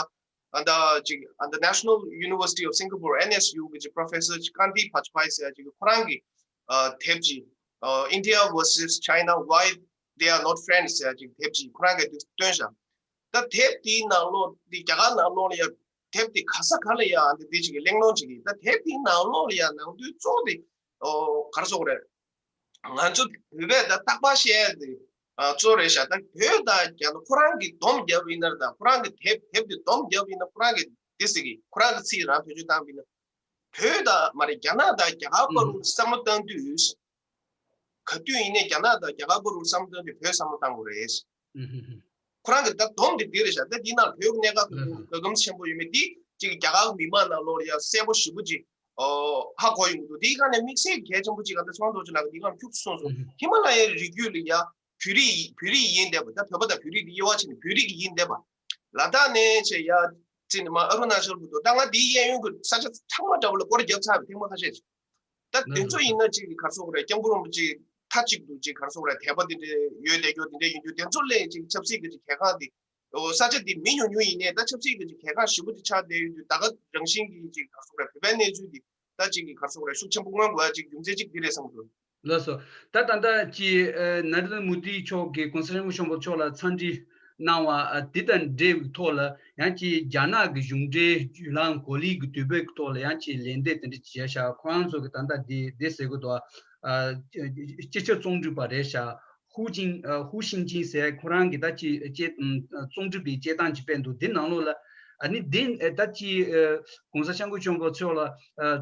ཨ་ད་ཅིག་ཨ་ད་National University of Singapore N S U གི་ཅིག་Professor ཅིག་ཀན་ཏི་བྷ་ཇ་པཱ་ཡི་ཟེར་ཡ་ཅིག་གིས་ཁོ་རང་གི་ཨ་དེབ་ཅིག་ཨ་India versus China, Why They Are Not Friends ཟེར་ཡ་ཅིག་དེབ་ཅིག་ཁོ་རང་གིས་འདི་བཏོན་ཤག་ད་དེབ་དེའི་ནང་ལོགས་འདི་རྒྱ་གར་ནང་ལོགས་ལ་ཡ་དེབ་དེ་ག་ས་ག་ལ་ཡ་ཨ་ད་འདི་ཅིག་གི་གླེང་སློང་ཅིག་གིས་ད་དེབ་དེའི་ནང་ལོགས་ལ་ཡ་ནང་དོན་གཙོ་བོ་དེ་ཨོ་ག་རེ་ཟེར་དགོས་རེད། ང་ཚོ་བོད་པས་ད་རྟག་པར་བཤད་ཡ་དེ་ཨ་གཙོ་རེད་ཤག་ད་བོད་དང་རྒྱ་ནག་ཁོ་རང་གིས་སྡོམ་བརྒྱབ་ཡིན་ན་དང་ཁོ་རང་གི་དེབ་དེབ་དེ་སྡོམ་བརྒྱབ་ཡིན་ན་ཁོ་རང་གི་དེ་ཟེར་གི་ཁོ་རང་གི་ཚིག་རང་བེད་སྤྱོད་བཏང་བ་ཡིན་ན་བོད་དང་མ་རེད་རྒྱ་ནག་དང་རྒྱ་གར་བར་དུ་བསམ་བློ་བཏང་དུས་ག་དུས་ཡིན་ནའི་རྒྱ་ནག་དང་རྒྱ་གར་བར་དུ་བསམ་བློ་བཏང་དུས་བོད་བསམ་བློ་བཏང་དགོས་རེད། ཁོ་རང་གི་ད་སྡོམ་དེ་འདི་རེད་ཤག་ད་འདི་ནང་བོད་ཀྱི་གནད་འགག་གི་ག་གམ་ཆེན་པོ་ཡོད་མེད་འདི་གཅིག་རྒྱ་གར་མི་མང་ནང་ལོགས་ལ་ཡ་གསལ་པོ་ཞེ་པོ་ཅིག་ཨོ་ཧ་གོ་ཡོང་གི་འདུག་དེའི་སྒང་ནས་དམིགས་བསལ་གལ་ཆེན་པོ་ཅིག་ཨ་ད་ཚེ་དབང་རྡོ་རྗེ་ལགས་ཀྱིས་འདི་སྒང་ཁྱུག་ཙམ་གསུངས་སོང་། ཧི་མ་ལ་ཡའི་རི་རྒྱུད་ལ་ཡ་བོད་རིགས་བོད་རིགས་ཡིན་བསྡད་པ་ད་བོད་པ་དང་བོད་རིགས་དེ་དབྱེ་བ་ཕྱེ་ནས་བོད་རིགས་ཡིན་བསྡད་པ་ལ་དྭགས་ནས་བྱས་ཡ་ཅིག་ནི་མ་ཨ་རུ་ན་ཅལ་བར་དུ་ད་ང་འདིའི་གཡས་གཡོན་གྱི་ས་ཆ་ཚང་མ་འདྲ་བོ་ལ་སྐོར་རྒྱབ་ཚར་བའི་ཐེངས་མ་ཁ་ཤས་ཅིག་ད་དེ་ཚོ་ཡིན་ན་ཅིག་གི་ག་རེ་ཟེར་དགོས་རེད། སྐྱབས་མགོན་རིན་པོ་ཆེ་མཐའ་གཅིག་ཏུ་ཅིག་ག་རེ་ཟེར་དགོས་རེད། དད་པ་དེ་འདྲ་ཡོད་བསྡད་རྒྱུ་དེ་འདྲ་ཡིན་དུས་དེ་ཚོ་ལས་ཅིག་ཆབ་སྲིད་ཀྱི་ཅིག་གལ་འགངས་དེ་ཨོ་ས་ཆ་དེ་མི་ཉུང་ཉུང་ཡིན་ནའི་ད་ཆབ་སྲིད་ཀྱི་ཅིག་གལ་འགངས་ཞེ་པོ་ཅིག་ཆགས་བསྡད་ཡོད་དུས་ད་ག་རང་བཞིན་གྱི་ཅིག་ག་རེ་ཟེར་དགོས་རེད། བོད་པའི་གནས་ཚུལ་དེ་ད་ཅིག་གི་ག་རེ་ཟེར་དགོས་རེད། ཤུགས་ཆེན་པོ་མངོན་དགོས་ཡ་ཅིག་རྒྱུ་མཚན་ཅིག་འདི་རེད་བསམ་གྱི་འདུག་ལགས་སོ། ད་ད་ལྟ་ཅི་ཨ་ནཱ་རེནྡྲ་མོ་དི་མཆོག་གིས་༸གོང་ས་༸སྐྱབས་མགོན་ཆེན་པོ་མཆོག་ལ་འཚམས་འདྲི་གནང་བ་ཨ་དེ་དང་འབྲེལ་བའི་ཐོག་ལ་ཡང་ཅི་རྒྱ་ནག་གི་གཞུང་འབྲེལ་བརྒྱུད་ལམ་གོ་ལའི་གི་དུས་བབ་ཀྱི་ཐོག་ལ་ཡང་ཅི་ལན་འདེབས་དེ་འདྲ་བྱས་ཤག་ཁོ་རང་ཚོ་གི་ད་ལྟ་དེ་དེ་ཟེར་གི་འདུག་ཨ་སྤྱི་ཁྱབ་རྩོམ་སྒྲིག་པ་རེད་ཤག་ཧུའུ་ཅིང་ཨ་ཧུའུ་ཤིང་ཅིང་ཟེར་ཁོ་རང་གི་ད་ཅི་ཅེ་རྩོམ་སྒྲིག་པའི་བྱེད་སྟངས་ཅིག་སྤེལ་འདུག་དེ་ནང་ལོགས་ལ་ཨ་ནི་དེ་ད་ཅི་༸གོང་ས་༸སྐྱབས་མགོན་ཆེན་པོ་མཆོག་ལ་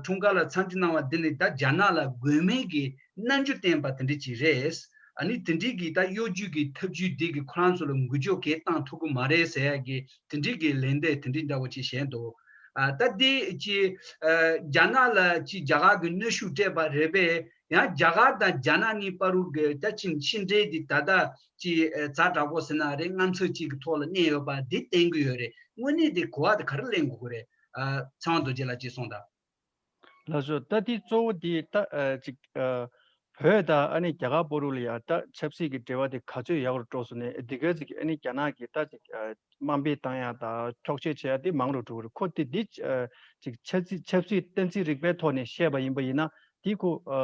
འཁྲུངས་སྐར་ལ་འཚམས་འདྲི་གནང་བ་འདི་ནི་ད་རྒྱ་ནག་ལ་དགོས་མེད་ཀྱི་རྣམ་འགྱུར་བསྟན་པ་དེ་འདྲ་ཅིག་རེད། ཨ་ནི་དེ་འདྲའི་གི་ད་གཡོ་ཇུས་ཀྱི་ཐབས་ཇུས་འདི་གི་ཁོ་རང་ཚོ་ལ་འགུལ་སྐྱོད་གང་བཏང་ཐུབ་ཀྱི་མ་རེད་ཟེར་ཡ་གི་དེ་འདྲའི་གི་ལན་འདེབས་དེ་འདྲའི་འདྲ་བོ་ཅིག་བྱས་འདུག་ཨ་ད་འདི་ཅི་ཨ་རྒྱ་ནག་ལ་ཅི་རྒྱ་གར་གི་གནོན་ཤུགས་སྤྲད་པ་རེད་པས། ཡང་རྒྱ་གར་དང་རྒྱ་ནག་གཉིས་བར་དུ་གི་ད་ཕྱིན་ཕྱི་འབྲེལ་འདི་ད་ལྟ་ཅི་ཨ་ཛ་དྲག་པོ་ཟེར་ན་རེད། དངངས་འཚབ་ཅིག་གི་ཐོག་ལ་གནས་ཡོད་པ་འདི་བསྟན་གི་ཡོད་རེད། དངོས་གནས་དེ་གོ་བ་དེ་ག་རེ་ལེན་དགོས་ཀྱི་རེད། ཨ་ཚེ་དབང་རྡོ་རྗེ་ལགས་ཀྱིས་གསུངས་དང་། ལགས་སོ། ད་དེ་གཙོ་བོ་དེ་ད་ཨ་ཅིག་ཨ་བོད་དང་ཨ་ནི་རྒྱ་གར་བར་དུ་ལ་ཡ་ད་ཆབ་སྲིད་ཀྱི་འབྲེལ་བ་དེ་ག་ཚོད་ཡག་རུ་འགྲོ་སོང་ནས་འདི་ག་ཅིག་ཨ་ནི་རྒྱ་ནག་གིས་ད་ཅིག་ཨ་དམའ་འབེབས་བཏང་ཡ་དང་འཁྱོག་བཤད་བྱེད་ཡ་དེ་མང་རུ་འགྲོ་གི་རེད། ཁོ་དེ་འདི་ཨ་ཅིག་ཆབ་སྲིད་ཆབ་སྲིད་གཏན་ཚིགས་རིག་པའི་ཐོག་ནས་བཤད་པ་ཡིན་པ་ཡིན་ན་དེ་ཁོ་ཨ་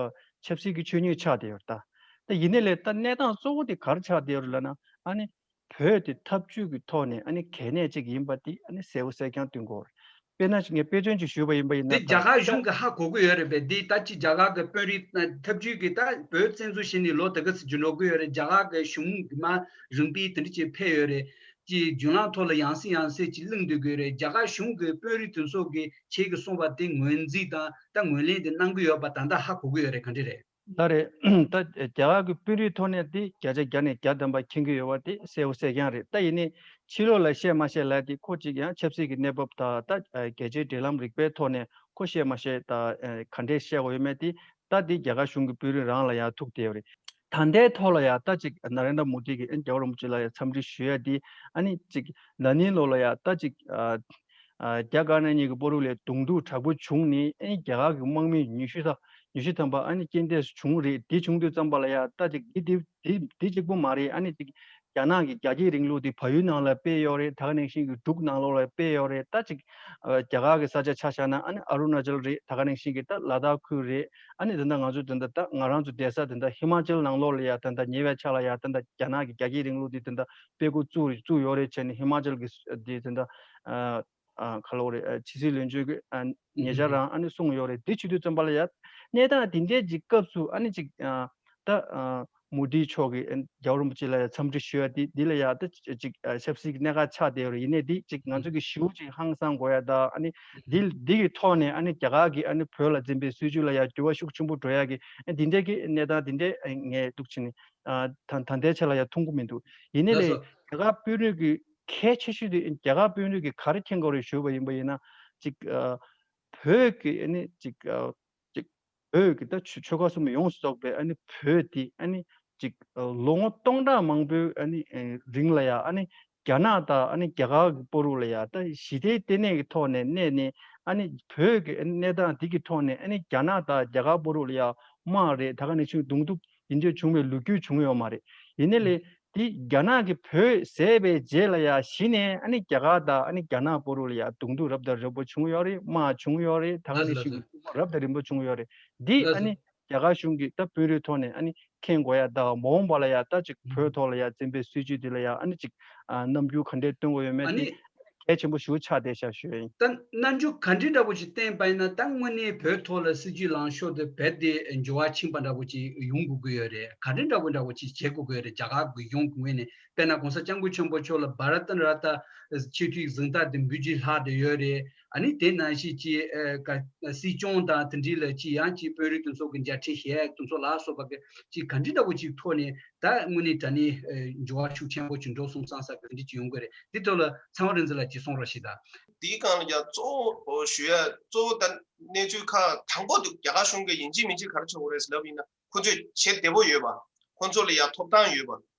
ཆབ་སྲིད་ཀྱི་ཆོས་ཉིད་ཆགས་བསྡད་ཡོད་རེད། ད་ད་ཡིན་ནའི་ལས་ད་གནས་སྟངས་གཙོ་བོ་དེ་ག་རེ་ཆགས་བསྡད་ཡོད་རེད་ལབ་ན་ཨ་ནི་བོད་དེ་འཐབ་ཇུས་ཀྱི་ཐོག་ནས་ཨ་ནི་གལ་གནད་ཅིག་ཡིན་པ་དེ་ཨ་ནི་གསལ་པོ་གསལ་རྐྱང་སྟོན་དགོས་རེད། དཔེར་ན་ངས་དཔེ་མཚོན་ཅིག་ཞུས་པ་ཡིན་པ་ཡིན་ན། དེ་རྒྱ་གར་གཞུང་གིས་ཧ་གོ་གི་ཡོད་རེད་པས། འདི་ད་ཅི་རྒྱ་གར་གྱི་དཔོན་རིགས་ཐབས་ཇུས་ཀྱིས་ད་བོད་བཙན་འཛུལ་བྱས་ནས་ལོ་དེ་ག་ཙམ་ཅིག་འགྲོ་གི་ཡོད་རེད། རྒྱ་གར་གྱི་གཞུང་གི་མ་རིམ་པས་དེ་འདྲ་ཅིག་ཕེབས་ཡོད་རེད། ཅིག་བརྒྱུད་ལམ་ཐོག་ལ་ཡང་སེ་ཡང་སེ་ཅིག་གླེང་སྡོད་ཀྱི་ཡོད་རེད། རྒྱ་གར་གཞུང་གི་དཔོན་རིགས་དེ་ཚོ་གིས་ཁྱེད་ཀྱིས་གསུངས་པ་དེ་ངོས་འཛིན་དང་ད་ངོས་ལེན་དེ་གནང་གི་ཡོད་པ་ད་ལྟ་ཧ་གོ་གི་ཡོད་རེད། ག་འདྲ་རེད། ད་རེད། ད་རྒྱ་གར་གྱི་དཔོན་རིགས་ཐོག་ནས་དེ་བརྒྱ་ཆ་བརྒྱ་ནས་བརྒྱ་ཐམ་པ་མཁྱེན་གྱི་ཡོད་པ་དེ་གསལ་པོ་གསལ་རྐྱང་རེད། ད་ཡིན་ནའི་ཕྱི་ལོགས་ལ་བཤད་མ་བཤད་ལབ་དེ་ཁོ་གཅིག་ཡང་ཆབ་སྲིད་ཀྱི་གནས་བབ་དང་ད་རྒྱལ་སྤྱིའི་འབྲེལ་ལམ་རིག་པའི་ཐོག་ནས་ཁོ་བཤད་མ་བཤད་ད་ག་འདྲས་བཤད་དགོས་ཡོད་མེད་དེ་ད་དེ་རྒྱ་གར་གཞུང་གི་དཔོན་རིགས་རང་ལ་ཡང་ཐུག་བསྡད་ཡོད་རེད། ད་ལྟའི་ཐོག་ལ་ཡང་ད་ཅིག་ན་རེན་དྲ་མོ་དི་གིས་རྒྱལ་བ་རིན་པོ་ཆེ་ལ་ཡང་འཚམས་འདྲི་ཞུ་ཡ་དེ་ཨ་ནི་ཅིག་ན་ནིང་ལོ་ལ་ཡང་ད་ཅིག་རྒྱ་དཀར་ནག་གཉིས་ཀྱི་བར་ལ་གདོང་ཐུག་དྲག་པོ་བྱུང་ནས་ཨ་ནི་རྒྱ་གར་གྱི་དམག་མི་ཉི་ཤུ་ད་ཉི་ཤུ་ཐམ་པ་ཨ་ནི་རྐྱེན་འདས་སུ་བྱུང་རེད། དེ་བྱུང་དུས་ཙམ་པ་ལ་ཡང་ད་ཅིག་དེ་དེ་དེ་དེ་གཅིག་པུ་མ་རེད། ཨ་ནི་ཅིག་རྒྱ་ནག་གི་རྒྱ་སྐྱེད་རིང་ལུགས་དེ་བལ་ཡུལ་ནང་ལ་སྤེལ་ཡོད་རེད། ད་ག་ནང་བཞིན་གྱི་འབྲུག་ནང་ལོགས་ལ་སྤེལ་ཡོད་རེད། ད་ཅིག་རྒྱ་གར་གྱི་ས་ཆ་ཆ་བཞག་ན་ཨ་ནི་ཨ་རུ་ན་ཅལ་རེད། ད་ག་ནང་བཞིན་གྱི་ད་ལ་དྭགས་ཁུལ་རེད། ཨ་ནི་དེ་འདྲ་ང་ཚོ་དེ་འདྲ་ད་ང་རང་ཚོ་བསྡད་ས་དེ་འདྲ་ཧི་མ་ཅལ་ནང་ལོགས་ལ་ཡ་དེ་འདྲ་ཉེ་བའི་ཆ་ལ་ཡ་དེ་འདྲ་རྒྱ་ནག་གི་རྒྱ་སྐྱེད་རིང་ལུགས་དེ་དེ་འདྲ་སྤེལ་འགོ་བཙུགས་བཙུགས་ཡོད་རེད་བྱས་ནས་ཧི་མ་ཅལ་གྱི་དེ་དེ་འདྲ་ཨ་ག་ལབ་དགོས་རེད། ཕྱི་སྲིད་བློན་ཆེན་གྱིས་ཉེ་ཆར་རང་ཨ་ནི་གསུངས་ཡོད་རེད། དེ་བྱེད་དུས་ཙམ་པ་ལ་ཡ་གནས་སྟངས་དེ་འདྲའི་ཅིག་སྐབས་སུ་ཨ་ནི་ཅིག་ད་མོ་དི་མཆོག་གིས་རྒྱལ་བ་རིན་པོ་ཆེ་ལ་ཡ་འཚམས་འདྲི་ཞུ་ཡ་དེ་འདི་ལ་ཡ་ད་ཅིག་ཆབ་སྲིད་ཀྱི་གནད་འགག་ཆགས་བསྡད་ཡོད་རེད། ཡིན་ནའི་འདི་ཅིག་ང་ཚོ་གི་ཞེ་པོ་ཅིག་ཧང་སང་དགོས་ཡ་ད་ཨ་ནི་འདི་འདི་གི་ཐོག་ནས་ཨ་ནི་རྒྱ་གར་གྱིས་ཨ་ནི་བོད་ལ་འཛིན་པའི་སྲིད་བྱུས་ལ་ཡ་འགྱུར་བ་ཤུགས་ཆེན་པོ་འགྲོ་ཡ་གི་འདི་འདྲའི་གི་གནས་སྟངས་འདི་འདྲའི་ངས་འདུག་བྱས་ནས་ད་ད་ལྟའི་ཆ་ལ་ཡ་མཐོང་གི་མི་འདུག་ཡིན་ནའི་ལས་རྒྱ་གར་དཔོན་རིགས་ཀྱི་གལ་ཆེ་ཤོས་དེ་རྒྱ་གར་དཔོན་རིགས་ཀྱིས་ག་རེ་མཁྱེན་དགོས་རེད་ཞུས་པ་ཡིན་པ་ཡིན་ན་ཅིག་བོད་ཀྱི་ཨ་ནི་ཅིག་ཅིག་བོད་ཀྱི་ད་ཆོལ་ཁ་གསུམ་ཡོངས་སུ་རྫོགས་པའི་ཨ་ནི་བོད་དེ་ཨ་ནི་ཅིག་ལོ་ངོ་སྟོང་ཕྲག་མང་པོའི་ཨ་ནི་རིང་ལ་ཡ་ཨ་ནི་རྒྱ་ནག་དང་ཨ་ནི་རྒྱ་གར་གྱི་བར་དུ་ལ་ཡ་ད་ཞི་བདེའི་ལྟེ་གནས་ཀྱི་ཐོག་ནས་གནས་ནས་ཨ་ནི་བོད་ཀྱི་གནས་སྟངས་འདི་གི་ཐོག་ནས་ཨ་ནི་རྒྱ་ནག་དང་རྒྱ་གར་བར་དུ་ལ་ཡ་དམག་རེད། ད་ག་ནང་བཞིན་གདོང་ཐུག་འདི་འདྲ་བྱུང་བའི་ལོ་རྒྱུས་བྱུང་ཡོད་མ་རེད། ཡིན་ནའི་ལས་དེ་རྒྱ་ནག་གིས་བོད་བཟས་པའི་རྗེས་ལ་ཡ་གཞི་ནས་ཨ་ནི་རྒྱ་གར་དང་ཨ་ནི་རྒྱ་ནག་བར་དུ་ལ་ཡ་གདོང་ཐུག་རབ་དང་རིམ་པ་བྱུང་ཡོད་རེད། དམག་བྱུང་ཡོད་རེད། ད་ག་ནང་བཞིན་གྱི་རབ་དང་རིམ་པ་བྱུང་ཡོད་རེད། འདི་ཨ་ནི་རྒྱ་གར་གཞུང་གིས་ད་དཔོན་རིགས་ཐོག་ནས་ཨ་ནི་མཁྱེན་དགོས་ཡ་ད་མ་འོངས་པ་ལ་ཡ་ད་ཅིག་བོད་ཐོག་ལ་ཡ་འཛིན་པའི་སྲིད་བྱུས་འདི་ལ་ཡ་ཨ་ནི་ཅིག་རྣམ་འགྱུར་ག་འདྲས་སྟོན་དགོས་ཡོད་མེད་དེ་གལ་ཆེན་པོ་ཞེ་པོ་ཆགས་བསྡད་ཤག་ཞུ་ཡ་ཡིན། ད་རྣམ་འགྱུར་ག་འདྲས་འདྲ་པོ་ཞིག་བསྟན་པ་ཡིན་ན་ད་དངོས་གནས་བོད་ཐོག་ལ་སྲིད་བྱུས་ལངས་ཕྱོགས་དེ་རྦད་དེ་འགྱུར་བ་ཕྱིན་པ་འདྲ་པོ་ཞིག་ཡོང་དགོས་ཀྱི་ཡོད་རེད། ག་འདྲས་འདྲ་པོ་འདྲ་པོ་ཞིག་བྱེད་དགོས་ཀྱི་ཡོད་རེད། རྒྱ་གར་གྱི་གཞུང་གི་ངོས་ནས་དཔེར་ན་གོང་ས་སྐྱབས་མགོན་ཆེན་པོ་མཆོག་ལ་བྷ་ར་ཏ་ན་ར་ཏ་ཆེས་མཐོའི་གཟེངས་རྟགས་དེ་འབུལ་རྒྱུའི་ལྷག་བསྡད་ཡོད་རེད། ཨ་ནི་དེ་ནང་བཞིན་གྱི་ཨ་ཀ་སྲིད་སྐྱོང་དང་དེ་འདྲའི་ལ་ཅི་ཡང་ཅིག་དཔོན་རིགས་དེ་ཚོ་གི་མཇལ་འཕྲད་བྱེད་ཡ་དེ་ཚོ་ལ་སོགས་པ་གི་ཅིག་ག་འདྲ་འདྲ་པོ་ཅིག་ཐོག་ནས་ད་དངོས་གནས་དྲང་གནས་ཨ་འགྱུར་བ་ཤུགས་ཆེན་པོ་ཅིག་འགྲོ་སོང་བསམ་ས་གི་དེ་འདྲ་ཅིག་ཡོང་གི་རེད། འདི་ཐོག་ལ་ཚེ་དབང་རིག་འཛིན་ལགས་ཀྱིས་གསུང་རོགས་ཞུ་དང་། འདིའི་སྒང་ལ་ཡང་གཙོ་བོ་ཞུ་ཡ་གཙོ་བོ་ད་གནས་ཚུལ་ཁག་དང་པོ་དེ་རྒྱ་གར་གཞུང་གིས་ཡིན་གཅིག་མིན་གཅིག་ག་རེ་བྱེད་དགོས་རེད་ཟེར་ལབ་ཡིན་ན་ཁོ་ཚོས་བྱེད་བདེ་པོ་ཡོད་པ། ཁོ་ཚོ་ལ་ཡང་ཐོབ་ཐང་ཡོད་པ།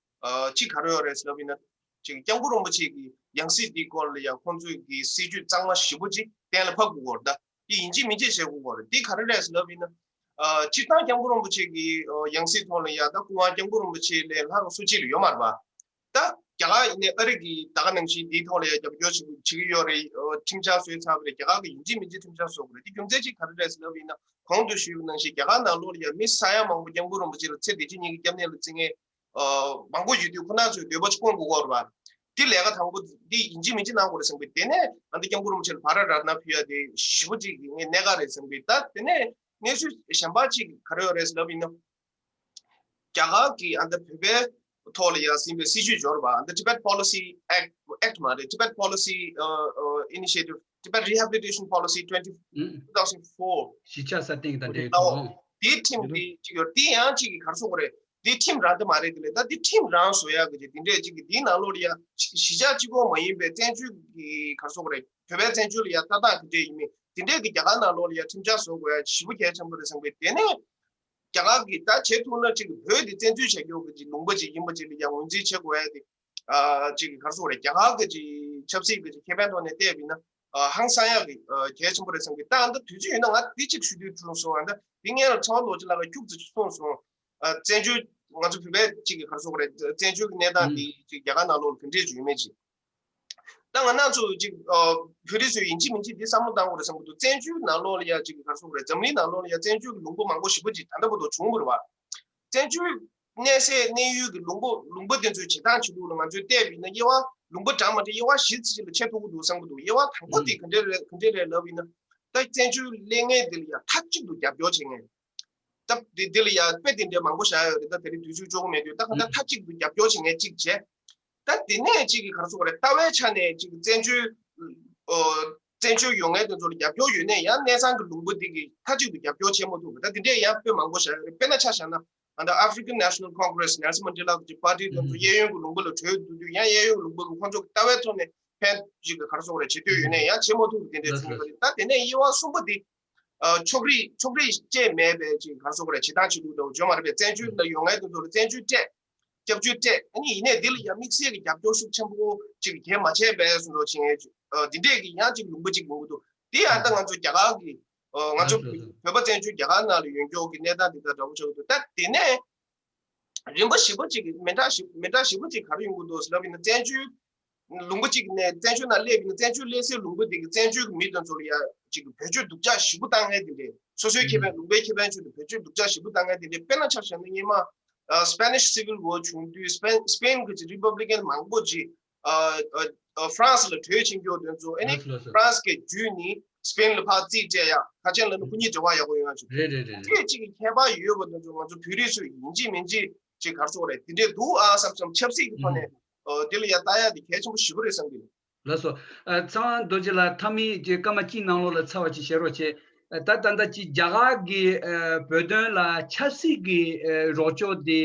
ཨ་གཅིག་ག་རེ་ཡོད་རེད་ཟེར་ལབ་ཡིན་ན། ཅིག་སྐྱབས་མགོན་རིན་པོ་ཆེ་གི་ཡང་སྲིད་འདིའི་སྐོར་ལ་ཡང་ཁོང་ཚོས་ཀྱི་སྲིད་ཇུས་གཙང་མ་ཞེ་པོ་ཅིག་གཏན་ལ་ཕབ་དགོས་ཀྱི་ཡོད་རེད་ད། འདི་ཡིན་གཅིག་མིན་གཅིག་བྱེད་དགོས་ཀྱི་ཡོད་རེད། འདི་ག་རེ་རེད་ཟེར་ལབ་ཡིན་ན། ཨ་སྤྱིར་བཏང་སྐྱབས་མགོན་རིན་པོ་ཆེ་གི་ཨ་ཡང་སྲིད་ཐོག་ལ་ཡང་ད་སྐུ་ངོ་སྐྱབས་མགོན་རིན་པོ་ཆེ་ལས་ལྷག་སུ་གཅིག་ལ་ཡོད་མ་རེད་པ། ད་རྒྱ་གར་ཡིན་ནའི་ཨ་རི་གི་ད་ག་ནང་བཞིན་འདིའི་ཐོག་ལ་ཡང་རྒྱབ་སྐྱོར་བྱེད་བྱེད་ཀྱི་ཡོད་རེད། ཨ་ཁྲིམས་འཆར་བཟོས་ཚར་བ་རེད། རྒྱ་གར་གི་ཡིན་གཅིག་མིན་གཅིག་ཁྲིམས་འཆར་བཟོ་དགོས་རེད། འདི་རྒྱུ་མཚན་གཅིག་ག་རེ་རེད་ཟེར་ལབ་ཡིན་ན་གོང་དུ་ཞུས་པ་ནང་བཞིན་རྒྱ་གར་ནང་ལོགས་ལ་ཡང་མི་ས་ཡ་མང་པོ་སྐྱབས་མགོན་རིན་པོ་ཆེ་ལ་ཚེ་འདི་ཕྱི་གཉིས་ཀྱི་སྐྱབས་གནས་ལ་བརྩི་མཁན་ཨ་མང་པོ་ཡོད་དུས་ཁོ་ན་ཚོས་འདོད་པ་ཅིག་སྐོང་དགོས་ཀྱི་ཡོད་རེད་པ། འདི་ལས་ཀ་དང་པོ་འདི་ཡིན་གཅིག་མིན་གཅིག་གནང་དགོས་རེད་བསམ་གི། དེ་ནས་ང་ཚོ་སྐྱབས་མགོན་རིན་པོ་ཆེ་ལ་བྷ་ར་རཏ་ན་ཕུལ་ཡ་དེ་ཞེ་པོ་ཅིག་གི་ངས་གནད་འགག་རེད་བསམ་གི། ད་དེ་ནས་གནས་ཚུལ་གཞན་པ་ཅིག་ག་རེ་ཡོད་རེད་ཟེར་ལབ་ཡིན་ན། རྒྱ་གར་གྱི་ཨ་ནི་བོད་པའི་ཐོག་ལ་ཡང་ཟིན་པའི་སྲིད་ཇུས་འབྱོར་བ། ཨ་ནི་Tibet Policy Act, Act མ་རེད། Tibet Policy, uh, uh, Initiative, Tibet Rehabilitation Policy twenty, two thousand four གཞིས་ཆགས་སྲ་བརྟན་གྱི་ད་འབྲེལ་ཡོད་དོ། དེའི་ཁྲིམས་དེ་གཅིག་ཡོད། དེ་ཡང་གཅིག་གི་ག་རེ་ཟེར་དགོས་རེད། དེའི་ཁྲིམས་རང་དེ་མ་རེད། དེ་ལས་ད་དེ་ཁྲིམས་རང་བཟོ་ཡག་གི་དེ་འདྲས་གཅིག་གི་དེའི་ནང་ལོགས་ལ་ཡང་གཞིས་ཆགས་གཅིག་པོ་མ་ཡིན་པའི་བཙན་བྱོལ་གྱི་ག་རེ་ཟེར་དགོས་རེད། བོད་པའི་བཙན་བྱོལ་ལ་ཡང་ཏག་ཏག་དེ་འདྲས་ཡིན་མིན་དེ་འདྲས་ཀྱི་རྒྱ་གར་ནང་ལོགས་ལ་ཡང་ཁྲིམས་འཆར་བཟོ་དགོས་ཡ་ཞེ་པོ་གལ་ཆེན་པོ་རེད་བསམ་གི། དེ་ནས་རྒྱ་གར་གྱིས་ད་བྱེད་ཐུབ་ན་གཅིག་བོད་དེ་བཙན་འཛུལ་བྱ་རྒྱུ་གི་ཅིག་ལུང་པ་ཅིག་ཡིན་པ་ཅིག་ལ་ཡང་ངོས་འཛིན་བྱེད་དགོས་ཡ་དེ་ཨ་ཅིག་ག་རེ་ཟེར་དགོས་རེད། རྒྱ་གར་གྱི་ཅིག་ཆབ་སྲིད་ཀྱི་ཅིག་ཁེ་ཕན་ཐོག་ནས་བལྟས་པ་ཡིན་ན་ཨ་ཧང་སང་ཡག་གི་ཨ་གལ་ཆེན་པོ་རེད་བསམ་གི། ད་ཨ་ད་དུས་ཚོད་ཡོད་ན་ང་འདི་ཅིག་ཞུ་འདོད་བྱུང་སོང་། ཨ་ད་འདི་སྔོན་ལ་ཚེ་དབང་རྡོ་རྗེ་ལགས་ཀྱིས་ཁྱུག་ཙམ་ཅིག་གསུངས་སོང་། ཨ་བཙན་བྱོལ་ང་ཚོ་བོད་པའི་ཅིག་གི་ག་རེ་ཟེར་དགོས་རེད། བཙན་བྱོལ་གྱི་གནས་སྟངས་འདི་ཅིག་རྒྱ་གར་ནང་ལོགས་ལ་ག་འདྲས་ཅིག་ཡོད་མེད་ཅིག་ད་ང་རང་ཚོ་ཅིག་ཨ་བོད་རིགས་ཚོས་ཡིན་གཅིག་མིན་གཅིག་འདི་བསམ་བློ་བཏང་དགོས་རེད་བསམ་གྱི་འདུག་བཙན་བྱོལ་ནང་ལོགས་ལ་ཡ་ཅིག་ག་རེ་ཟེར་དགོས་རེད། འཛམ་གླིང་ནང་ལོགས་ལ་ཡ་བཙན་བྱོལ་གྱི་ལུང་པ་མང་པོ་ཞེ་པོ་ཅིག་ད་ལྟ་བར་དུ་བྱུང་བ་རེད་བ། བཙན་བྱོལ་ གནས་སའི་གནས་ཡུལ་གྱི་ལུང་པ་ལུང་པ་དེ་ཚོའི་བྱེད་སྟངས་བྱེད་ལུགས་ལ་ང་ཚོས་བལྟས་པ་ཡིན་ན། དབྱེ་བ་ལུང་པ་འདྲ་མ་འདྲ་དབྱེ་བ་བཞི་ཙམ་ཅིག་ལ་ཕྱེ་ཐུབ་ཀྱི་འདུག་བསམ་གྱི་འདུག་དབྱེ་བ་དང་པོ་དེ་ག་འདྲ་རེད། ག་འདྲ་རེད་ལབ་ཡིན་ན། ད་བཙན་བྱོལ་སླེབས་མཁན་དེ་ལ་ཡང་མཐའ་གཅིག་ཏུ་རྒྱབ་སྐྱོར་བྱེད་མཁན། སྟབས་བདེ་འདི་ལ་ཡང་དཔེ་དེ་འདྲའི་མང་པོ་བཞག་ཡོད་རེད། ད་དེ་རིང་དུས་ཚོད་ལྕོགས་མེད་དུས། ད་གང་ལྟར་མཐའ་གཅིག་ཏུ་རྒྱབ་སྐྱོར་བྱེད་མཁན་གཅིག་བྱས། ད་དེ་ནས་གཅིག་གིས་ག་རེ་ཟེར་དགོས་རེད། ལྟ་བའི་ཆ་ནས་གཅིག་བཙན་བྱོལ་ཨོ་བཙན་བྱོལ་ཡོང་མཁན་དེ་ཚོ་ལ་རྒྱབ་སྐྱོར་ཡོད་ནས་ཡང་གནས་ཚང་གི་ལུང་པ་འདི་གིས་མཐའ་གཅིག་ཏུ་རྒྱབ་སྐྱོར་བྱེད་མ་ཐུབ་པ། ད་དེ་འདྲས་ཡང་དཔེ་མང་པོ་བཞག་ཡོད་རེད། དཔེར་ན་ཆ་བཞག་ན་ང་ཚོ་African National Congress Nelson Mandela་གི་པར་ཊི་དེ་ཚོ་གཡས་གཡོན་གྱི་ལུང་པ་ལ་བྲོས་འདུག་དུས་ཡང་གཡས་གཡོན་གྱི་ལུང་པ་གིས་ཁོང་ཚོ་གི་ལྟ་བའི་ཐོག་ནས་ཕན་གཅིག་གིས་ག་རེ་ཟེར་དགོས་རེད། བྱེད་འདོད་ཡོད་ནས་ཡང་བྱེད་མ་ཐུབ་པ་དེ་འདྲས་བྱུང་ཡོད་པ་རེད། ད་དེ་ནས་དབྱེ་བ་གསུམ་པ་འདི། ཨ་ཕྱོགས་རིས་ཕྱོགས་རིས་བཅས་མེད་པའི་ཅིག་ག་རེ་ཟེར་དགོས་རེད། བྱེད་སྟངས་བྱེད་ལུགས་འདྲ་བོ་བྱུང་བ་རེད་པས། བཙན་བྱོལ་ལ་ཡོང་མཁན་དེ་ཚོ་ལ་བཙན་བྱོལ་སྤྲད། སྐྱབས་བཅོལ་སྤྲད། ཨ་ནི་ཡིན་ནའི་འདི་ལ་ཡང་དམིགས་བསལ་གྱི་རྒྱབ་སྐྱོར་ཤུགས་ཆེན་པོ་ཅིག་གང་མ་བྱས་པའི་བཟོ་འདྲ་བྱེད་མཁན་ཅིག་ཨ་འདི་འདྲས་ཀྱི་ཡང་ཅིག་ལུང་པ་ཅིག་ཡོང་གི་འདུག་དེ་ཡང་ད་ང་ཚོ་རྒྱ་གར་གྱི་ཨ་ང་ཚོ་བོད་པ་བཙན་བྱོལ་རྒྱ་གར་ནང་ལ་ཡོད་མཁན་གྱི་གནས་སྟངས་འདི་དང་འདྲ་བོ་ཆགས་ཀྱི་འདུག་ད་དེ་ནས། རིམ་པ་བཞི་པ་གཅིག་གི་མི་འདྲ་ཞིག་མི་འདྲ་བཞི་པ་གཅིག་ག་རེ་ཡོང་གི་འདུག་ཟེར་ལབ་ཡིན་ན། བཙན་བྱོལ་ལུང་པ་གཅིག་ནས་བཙན་བྱོལ་ནང་སླེབས་ཡིན་ན། བཙན་བྱོལ་སླེབས་སའི་ལུང་པ་དེ་གི་བཙན་བྱོལ་གྱི་མི་དེ་ཚོ་ལ་ཡ་གཅིག་གི་བེད་སྤྱོད་སྡུག་ཅག་ཞེ་པོ་བཏང་མཁན་དེ་འདྲས། སོ་སོའི་ཁེ་ཕན་ལུང་པའི་ཁེ་ཕན་ཆེད་དུ་བེད་སྤྱོད་སྡུག་ཅག་ཞེ་པོ་བཏང་མཁན་དེ་འདྲས། དཔེར་ན་ཆ་བཞག་ན་སྔོན་མ་ཨ་Spanish Civil War་བྱུང་དུས་སྤེན་སྤེན་གྱི་Republican་མང་པོ་ཅིག་ཨ་ཧྥ་རན་སི་ལ་བྲོས་ཕྱིན་རྒྱུ་དེ་ཚོ། ཨ་ནི་ལགས་སོ་ལགས་སོ། ཧྥ་རན་སི་གི་བརྒྱུད་ནས་སྤེན་ལ་ཕར་རྩིས་སྤྲད་ཡག་ཁ་ཆེན་ལ་ནི་སྐུ་ཉིད་འབྲེལ་བ་ཡག་པོ་ཡོང་ཡག་བྱུང་། རེད་རེད་རེད་རེད། སྐད་ཅིག་གི་ཁྱད་པར་ཡོད་པ་དེ་ཚོ་ང་ཚོ་བོད་རིགས་ཚོས་ཡིན་གཅིག་མིན་གཅིག་ཅིག་ག་རེ་ཟེར་དགོས་རེད། དེ་འདྲས་འདུག་ཨ་བསམ་བསམ་ཆབ་སྲིད་ཀྱི་ཐོག་ནས་ཨ་དེ་ལ་ཡ་ལྟ་ཡག་དེ་གལ་ཆེན་པོ་ཞེ་པོ་རེད་བསམ་གྱི་འདུག་ལགས་སོ། ཨ་ཚེ་དབང་རྡོ་རྗེ་ལགས་མཐའ་མའི་ཅིག་སྐར་མ་གཅིག་ནང་ལོགས་ལ་ཚར་བ་ཅིག་བཤད་རོགས་བྱེད། ཨ་ད་ད་ལྟ་ཅིག་རྒྱ་གར་གྱི་ཨ་བོད་དོན་ལ་ཆབ་སྲིད་ཀྱི་ཨ་རོགས་སྐྱོར་དེ་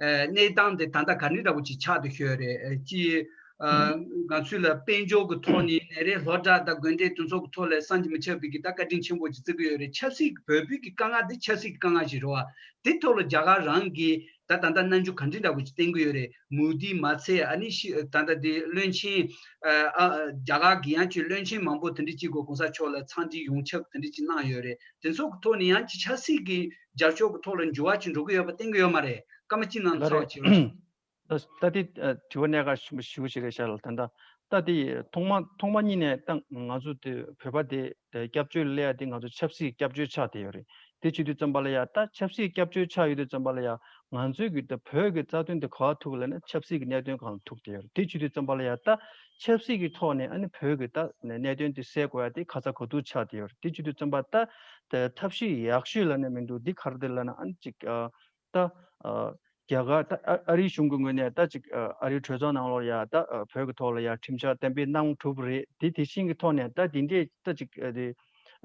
ཨ་གནས་སྟངས་དེ་ད་ལྟ་ག་འདྲ་འདྲ་པོ་ཅིག་ཆགས་བསྡད་ཡོད་རེད། ཨ་ཅིག་ཨ་ང་ཚོ་ལ་དཔལ་འབྱོར་གྱི་ཐོག་ནས་ནས་རེད། སློབ་གྲྭ་དང་དགོན་སྡེ་དེ་ཚོ་གི་ཐོག་ལ་བསམ་གྱིས་མི་ཁྱབ་པའི་གི་ད་བཀའ་དྲིན་ཆེན་པོ་ཅིག་བརྩི་གི་ཡོད་རེད། ཆབ་སྲིད་ཀྱི་བོད་པའི་གི་དཀའ་ངལ་དེ་ཆབ་སྲིད་ཀྱི་དཀའ་ངལ་ཞིག་རེད་བ། དེ་ཐོག་ལ་རྒྱ་གར་རང་གིས་ད་ད་ལྟ་རྣམ་འགྱུར་ག་འདྲ་འདྲ་པོ་ཅིག་བསྟན་གྱི་ཡོད་རེད། མུ་དྷི་མ་ཚད་ཨ་ནི་ཤི་ད་ལྟ་དེ་བློན་ཆེན་ཨ་ཨ་རྒྱ་གར་གྱི་ཡང་ཅིག་བློན་ཆེན་མང་པོ་དེ་འདྲ་ཅིག་གོ་གོང་ས་མཆོག་ལ་འཚམས་འདྲི་ཡོངས་ཁྱབ་དེ་འདྲ་ཅིག་གནང་ཡོད་རེད། དེ་ཚོ་གི་ཐོག་ནས་ཡང་ཅིག་ཆབ་སྲིད་ཀྱི་རྒྱབ་ཕྱོགས་ཀྱི་ཐོག་ལ་འགྱུར་བ་ཅིག་འགྲོ་གི་ཡོད་པ་བསྟན་གྱི་ཡོད་མ་རེད། སྐར་མ་གཅིག་ནང་ལ་ལགས་ཚར་བ་རེད། བྱེད་རོགས་བྱེད། ད་ད་དེ་ཨ་དྲི་བ་གནད་འགག་ཆེན་པོ་ཞེ་པོ་ཞིག་རེད་ཤག་ལགས། ད་ལྟ་ད་དེ་ཐོག་མ་ཐོག་མ་ཉིད་ནས་ད་ང་ཚོ་དེ་བོད་པ་དེ་དེ་སྐྱབས་བཅོལ་སླེབས་ཡ་དེ་ང་ཚོ་ཆབ་སྲིད་སྐྱབས་བཅོལ་ཆགས་བསྡད་ཡོད་རེད། དེ་བྱེད་དུས་ཙམ་པ་ལ་ཡ་ད་ཆབ་སྲིད་སྐྱབས་བཅོལ་ཆགས་ཡོད་དུས་ཙམ་པ་ལ་ཡ་ང་ཚོའི་གི་ད་བོད་ཀྱི་རྩ་དོན་དེ་ག་པར་ཐུག་ལབ་ན་ཆབ་སྲིད་ཀྱི་གནད་དོན་སྒང་ལ་ཐུག་བསྡད་ཡོད་རེད། དེ་བྱེད་དུས་ཙམ་པ་ལ་ཡ་ད་ཆབ་སྲིད་ཀྱི་ཐོག་ནས་ཨ་ནི་བོད་ཀྱི་ད་གནད་དོན་དེ་སེལ་དགོས་ཡ་དེ་ཁ་ཚ་དགོས་གཏུགས་ཆགས་བསྡད་ཡོད་རེད། དེ་བྱེད་དུས་ཙམ་པ་ད་དེ་ཐབས་ཤེས་ཡག་ཤོས་ལབ་ན་མི་འདུག་འདི་ག་རེ་རེད་ལབ་ན་ཨ་ནི་ཅིག་ཨ། ད་ཨ་རྒྱ་གར་ད་ཨ་ཨ་རིའི་གཞུང་གི་ངོས་ནས་ད་ཅིག་ཨ་ཨ་རིའི་གྲོས་ཚོགས་ནང་ལོགས་ལ་ཡ་ད་ཨ་བོད་ཀྱི་ཐོག་ལ་ཡ་ཁྲིམས་འཆར་གཏན་འབེབས་གནང་གྲུབ་རེད། དེ་དེ་བཞིན་གྱི་ཐོག་ནས་ད་དེ་འདྲས་ད་ཅིག་ཨ་དེ་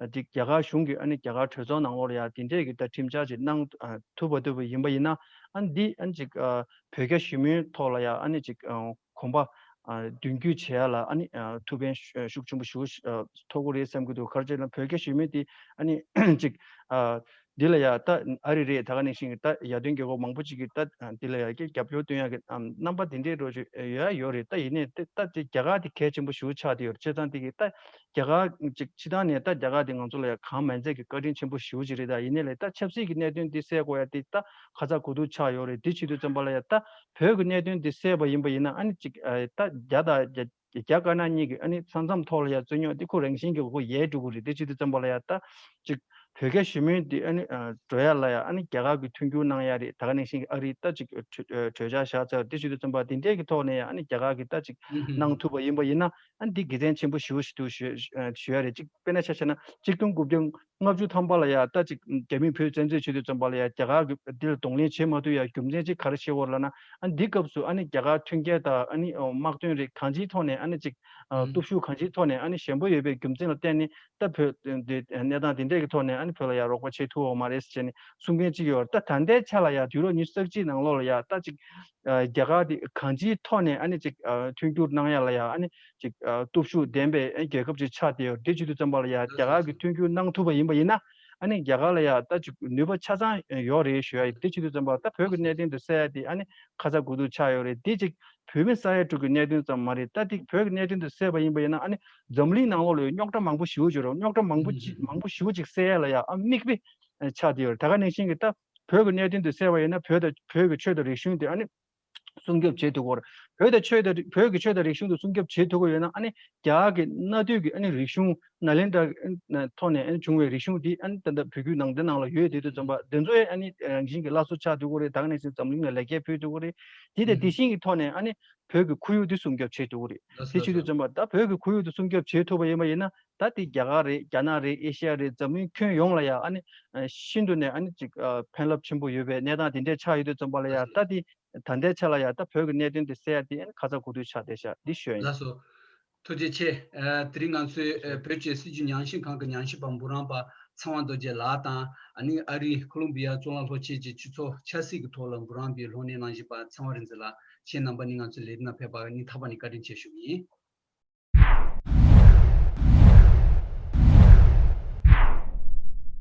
ཨ་དེ་རྒྱ་གར་གཞུང་གིས་ཨ་ནི་རྒྱ་གར་གྲོས་ཚོགས་ནང་ལོགས་ལ་ཡ་དེ་འདྲས་ཀྱི་ད་ཁྲིམས་འཆར་ཅིག་གནང་ཨ་ཐུབ་པ་ཐུབ་པ་ཡིན་པ་ཡིན་ན་ཨ་ནི་འདི་ཨ་ནི་ཅིག་ཨ་བོད་རྒྱ་ཞི་མོལ་ཐོག་ལ་ཡ་ཨ་ནི་ཅིག་ཨ་གོམ་པ་ཨ་མདུན་སྐྱོད་བྱེད་ཡ་ལ་ཨ་ནི་ཨ་ཐུགས་ཕན་ཤུགས་ཤུགས་ཆེན་པོ་ཞེ་པོ་ཨ་ཐོགས་ཀྱི་རེད་བསམ་གྱི་འདུག་ག་རེ་བྱས་ན་བོད་རྒྱ་ཞི་མོལ་དེ་ཨ་ནི་ཅིག་ཨ་འདི་ལ་ཡ་ད་ཨ་རི་རེད། ད་ག་ནང་བཞིན་གྱི་ད་ཡར་ཐོན་རྒྱལ་ཁབ་མང་པོ་ཅིག་གིས་ད་འདི་ལ་ཡ་རྒྱབ་སྐྱོར་སྟོན་ཡ་གི་རྣམ་པ་དེ་འདྲའི་རོ་ཅིག་ཡོད་ཡོད་རེད། ད་ཡིན་ནའི་ད་ད་དེ་རྒྱ་གར་དེ་གལ་ཆེན་པོ་ཞེ་པོ་ཆགས་བསྡད་ཡོད་རེད། བྱས་ཙང་དེ་གི་ད་རྒྱ་གར་ཅིག་སྤྱི་བཏང་ནས་ད་རྒྱ་གར་དེ་ང་ཚོ་ལ་ཡ་གང་མིན་ཚད་ཀྱི་བཀའ་དྲིན་ཆེན་པོ་ཞེ་པོ་ཅིག་རེད། ད་ཡིན་ནའི་ལས་ད་ཆབ་སྲིད་ཀྱི་གནད་དོན་དེ་སེལ་དགོས་ཡ་དེ་ད་ཁ་ཚ་དགོས་གཏུགས་ཆགས་ཡོད་རེད། དེ་བྱེད་དུས་ཙམ་པ་ལ་ཡ་ད་བོད་ཀྱི་གནད་དོན་དེ་སེལ་བ་ཡིན་པ་ཡིན་ན་ཨ་ནི་ཅིག་ཨ་ད་རྒྱ་དང་རྒྱ་རྒྱ་དཀར་ནག་གཉིས་ཀྱི་ཨ་ནི་ས་མཚམས་ཐོག་ལ་ཡ་རྩོད་རྙོག་འདི་ཁོ་རང་བཞིན་གྱིས་ཁོ་ཡལ་འགྲོ་གི་རེད། དེ་བྱེད་དུས་ཙམ་པ་ལ་ཡ་ད་ཅིག་བོད་རྒྱ་ཞི་མོལ་འདི་ཨ་ནི་ཨ་འགྲོ་ཡ་ལ་ཡ་ཨ་ནི་རྒྱ་གར་གྱིས་མཐུན་འགྱུར་གནང་ཡ་རེད། ད་ག་ནང་བཞིན་གྱི་ཨ་རིས་ད་ཅིག་གྲོས་གྲོས་འཆར་བཞག་ཚར། དེ་བྱེད་དུས་ཙམ་པ་དེ་འདྲས་ཀྱི་ཐོག་ནས་ཡ་ཨ་ནི་རྒྱ་གར་གྱིས་ད་ཅིག་གནང་ཐུབ་པ་ཡིན་པ་ཡིན་ན་ཨ་ནི་འདི་དགེ་མཚན་ཆེན་པོ་ཞེ་པོ་ཞིག་འདུག་ཞུ་ཞུ་ཡ་རེད། ཅིག་དཔེར་ན་ཆ་བཞག་ན་ཆིག་སྟོང་དགུ་བརྒྱ་ལྔ་བཅུ་ཐམ་པ་ལ་ཡ་ད་ཅིག་རྒྱ་མིས་བོད་བཙན་འཛུལ་བྱེད་དུས་ཙམ་པ་ལ་ཡ་རྒྱ་གར་གྱིས་འདི་ལ་གདོང་ལེན་བྱེད་མ་ཐུབ་ཡ་རྒྱུ་མཚན་ཅིག་ག་རེ་བཤད་ཡོད་རེད་ལབ་ན། ཨ་འདི་སྐབས་སུ་ཨ་ནི་རྒྱ་གར་མཐུན་རྐྱེན་དང་ཨ་ནི་དམག་དོན་རིགས་གང་ཅིའི་ཐོག་ནས་ཨ་ནི་ཅིག་ཨ་སྟོབས་ཤུགས་གང་ཅིའི་ཐོག་ནས་ཨ་ནི་ཞན་པོ་ཡོད་པའི་རྒྱུ་མཚན་ལ་བརྟེན་ནས་ད་བོད་འདི་གནས་སྟངས་དེ་འདྲས་ཀྱི་ཐོག་ནས་ཨ་ནི་བོད་ལ་ཡ་རོགས་པ་བྱེད་ཐུབ་ཡོད་མ་རེད་ཟེར་ནས་གསུང་མཁན་ཅིག་ཡོད་རེད། ད་ད་ལྟའི་ཆ་ལ་ཡ་དུས་རབས་ཉི་ཤུ་རྩ་གཅིག་ནང་ལོགས་ལ་ཡ་ད་ཅིག་ཨ་རྒྱ་གར་དེ་གང་ཅིའི་ཐོག་ནས་ཨ་ནི་ཅིག་ཨ་མཐུན་འགྱུར་གནང་ཡ་ལ་ཡ་ཨ་ནི་ཅིག་ཨ་སྟོབས་ཤུགས་ལྡན་པའི་ཨ་རྒྱལ་ཁབ་ཅིག་ཆགས་བསྡད་ཡོད་རེད། དེ་བྱེད་དུས་ཙམ་པ་ལ་ཡ་རྒྱ་གར་གྱིས་མཐུན་འགྱུར་གནང་ཐུབ་པ་ཡིན་པ་ཡིན་ན་ཨ་ནི་རྒྱ་གར་ལ་ཡ་ད་ཅིག་ནུས་པ་ཆ་ཚང་ཡོད་རེད་ཞུ་ཡ་ཡིན། དེ་བྱེད་དུས་ཙམ་པ་ད་བོད་ཀྱི་གནད་དོན་དེ་སེལ་ཡ་དེ་ཨ་ནི་ཁ་ཚ་དགོས་གཏུགས་ཆགས་ཡོད་རེད། དེ་ཅིག་བོད་མི་ས་ཡ་དྲུག་གི་གནད་དོན་ཙམ་མ་རེད། ད་དེ་བོད་ཀྱི་གནད་དོན་དེ་སེལ་བ་ཡིན་པ་ཡིན་ན་ཨ་ནི་འཛམ་གླིང་ནང་ལོགས་ལ་ཡོད་རྙོག་དྲ་མང་པོ་ཞེ་པོ་ཅིག་རེད། རྙོག་དྲ་མང་པོ་ཅིག་མང་པོ་ཞེ་པོ་ཅིག་སེལ་ཡ་ལ་ཡ་ཨ་མིག་དཔེ་ཆགས་བསྡད་ཡོད་རེད། ད་ག་ནང་བཞིན་གྱི་ད་བོད་ཀྱི་གནད་དོན་དེ་སེལ་བ་ཡིན་ན་བོད་དང་བོད་ཀྱི་ཆོས་དང་རིག་གཞུང་དེ་ཨ་ནི་སྲུང་སྐྱོབ་བྱེད་ཐུབ་ཀྱི་ཡོད་རེད། བོད་དང་ཆོས་དང་བོད་ཀྱི་ཆོས་དང་རིག་གཞུང་དེ་སྲུང་སྐྱོབ་བྱེད་ཐུབ་ཀྱི་ཡོད་ན། ཨ་ནི་རྒྱ་གར་གྱི་གནའ་དུས་ཀྱི་ཨ་ནི་རིག་གཞུང་ནཱ་ལེནྡྲ་ཐོག་ནས་ཨ་ནི་བྱུང་བའི་རིག་གཞུང་དེ་ཨ་ནི་ད་ལྟ་བོད་བརྒྱུད་ནང་བསྟན་ནང་ལ་ཡོད་དེ་དུས་ཙམ་པ་དེ་ཚོ་ཡང་ཨ་ནི་རང་བཞིན་གྱི་བླ་སྲོག་ཆགས་ཐུབ་ཀྱི་རེད། ད་ག་ནང་བཞིན་འཛམ་གླིང་ལ་ལེགས་སྐྱེས་ཕུལ་ཐུབ་ཀྱི་རེད། དེ་དང་དེ་བཞིན་གྱི་ཐོག་ནས་ཨ་ནི་བོད་ཀྱི་ཁོར་ཡུག་དེ་སྲུང་སྐྱོབ་བྱེད་ཐུབ་ཀྱི་རེད། དེ་བྱེད་དུས་ཙམ་པ་ད་བོད་ཀྱི་ཁོར་ཡུག་དེ་སྲུང་སྐྱོབ་བྱེད་ཐུབ་པ་ཡིན་པ་ཡིན་ན། ད་དེ་རྒྱ་གར་རེད། རྒྱ་ནག་རེད། ཨེ་ཤི་ཡ་རེད། འཛམ་གླིང་ཁྱོན་ཡོངས་ལ་ཡང་ཨ་ནི་ཤིན་ཏུ་ནས་ཨ་ནི་ཅིག་ཕན་རླབས་ཆེན་པོ་ཡོད་པའི་གནས་སྟངས་དེ་འདྲས་ཆགས་ཡོད་དུས་ཙམ་པ་ལ་ཡང་། ད་དེ་ད་ལྟའི་ཆ་ལ་ཡང་ད་བོད་ཀྱི་གནད་དོན་དེ་སེལ་ཡ་དེ་ཨ་ནི་ཁ་ཚ་དགོས་གཏུགས་ཆགས་བསྡད་ཤག་འདི་ཞུ་ཡ་ཡིན། ལགས་སོ། ཐུགས་རྗེ་ཆེ། ཨ། དེ་རིང་ང་ཚོས་ཨ་བོད་ཀྱི་སྲིད་བྱུས་ཉམས་ཞིབ་ཁང་གི་ཉམས་ཞིབ་པ་འབུམ་རམས་པ་ཚེ་དབང་རྡོ་རྗེ་ལགས་དང་། ཨ་ནི་ཨ་རིའི་ཁོ་ལོམ་བི་ཡ་ཙོང་ལ་ལྷོ་ཁྱེད་ཀྱི་སྤྱི་ཚོགས་ཆབ་སྲིད་ཀྱི་ཐོག་ལ་འབུམ་རམས་པའི་གློག་བརྙན་གནང་བཞིན་པ་ཚེ་དབང་རིག་འཛིན་ལགས། ཁྱེད་རྣམ་པ་ནི་ང་ཚོའི་ལས་རིམ་ནང་ཕེབས་པར་སྙིང་ཐག་པ་ནས་བཀའ་དྲིན་ཆེ་ཞུ་གི་ཡིན།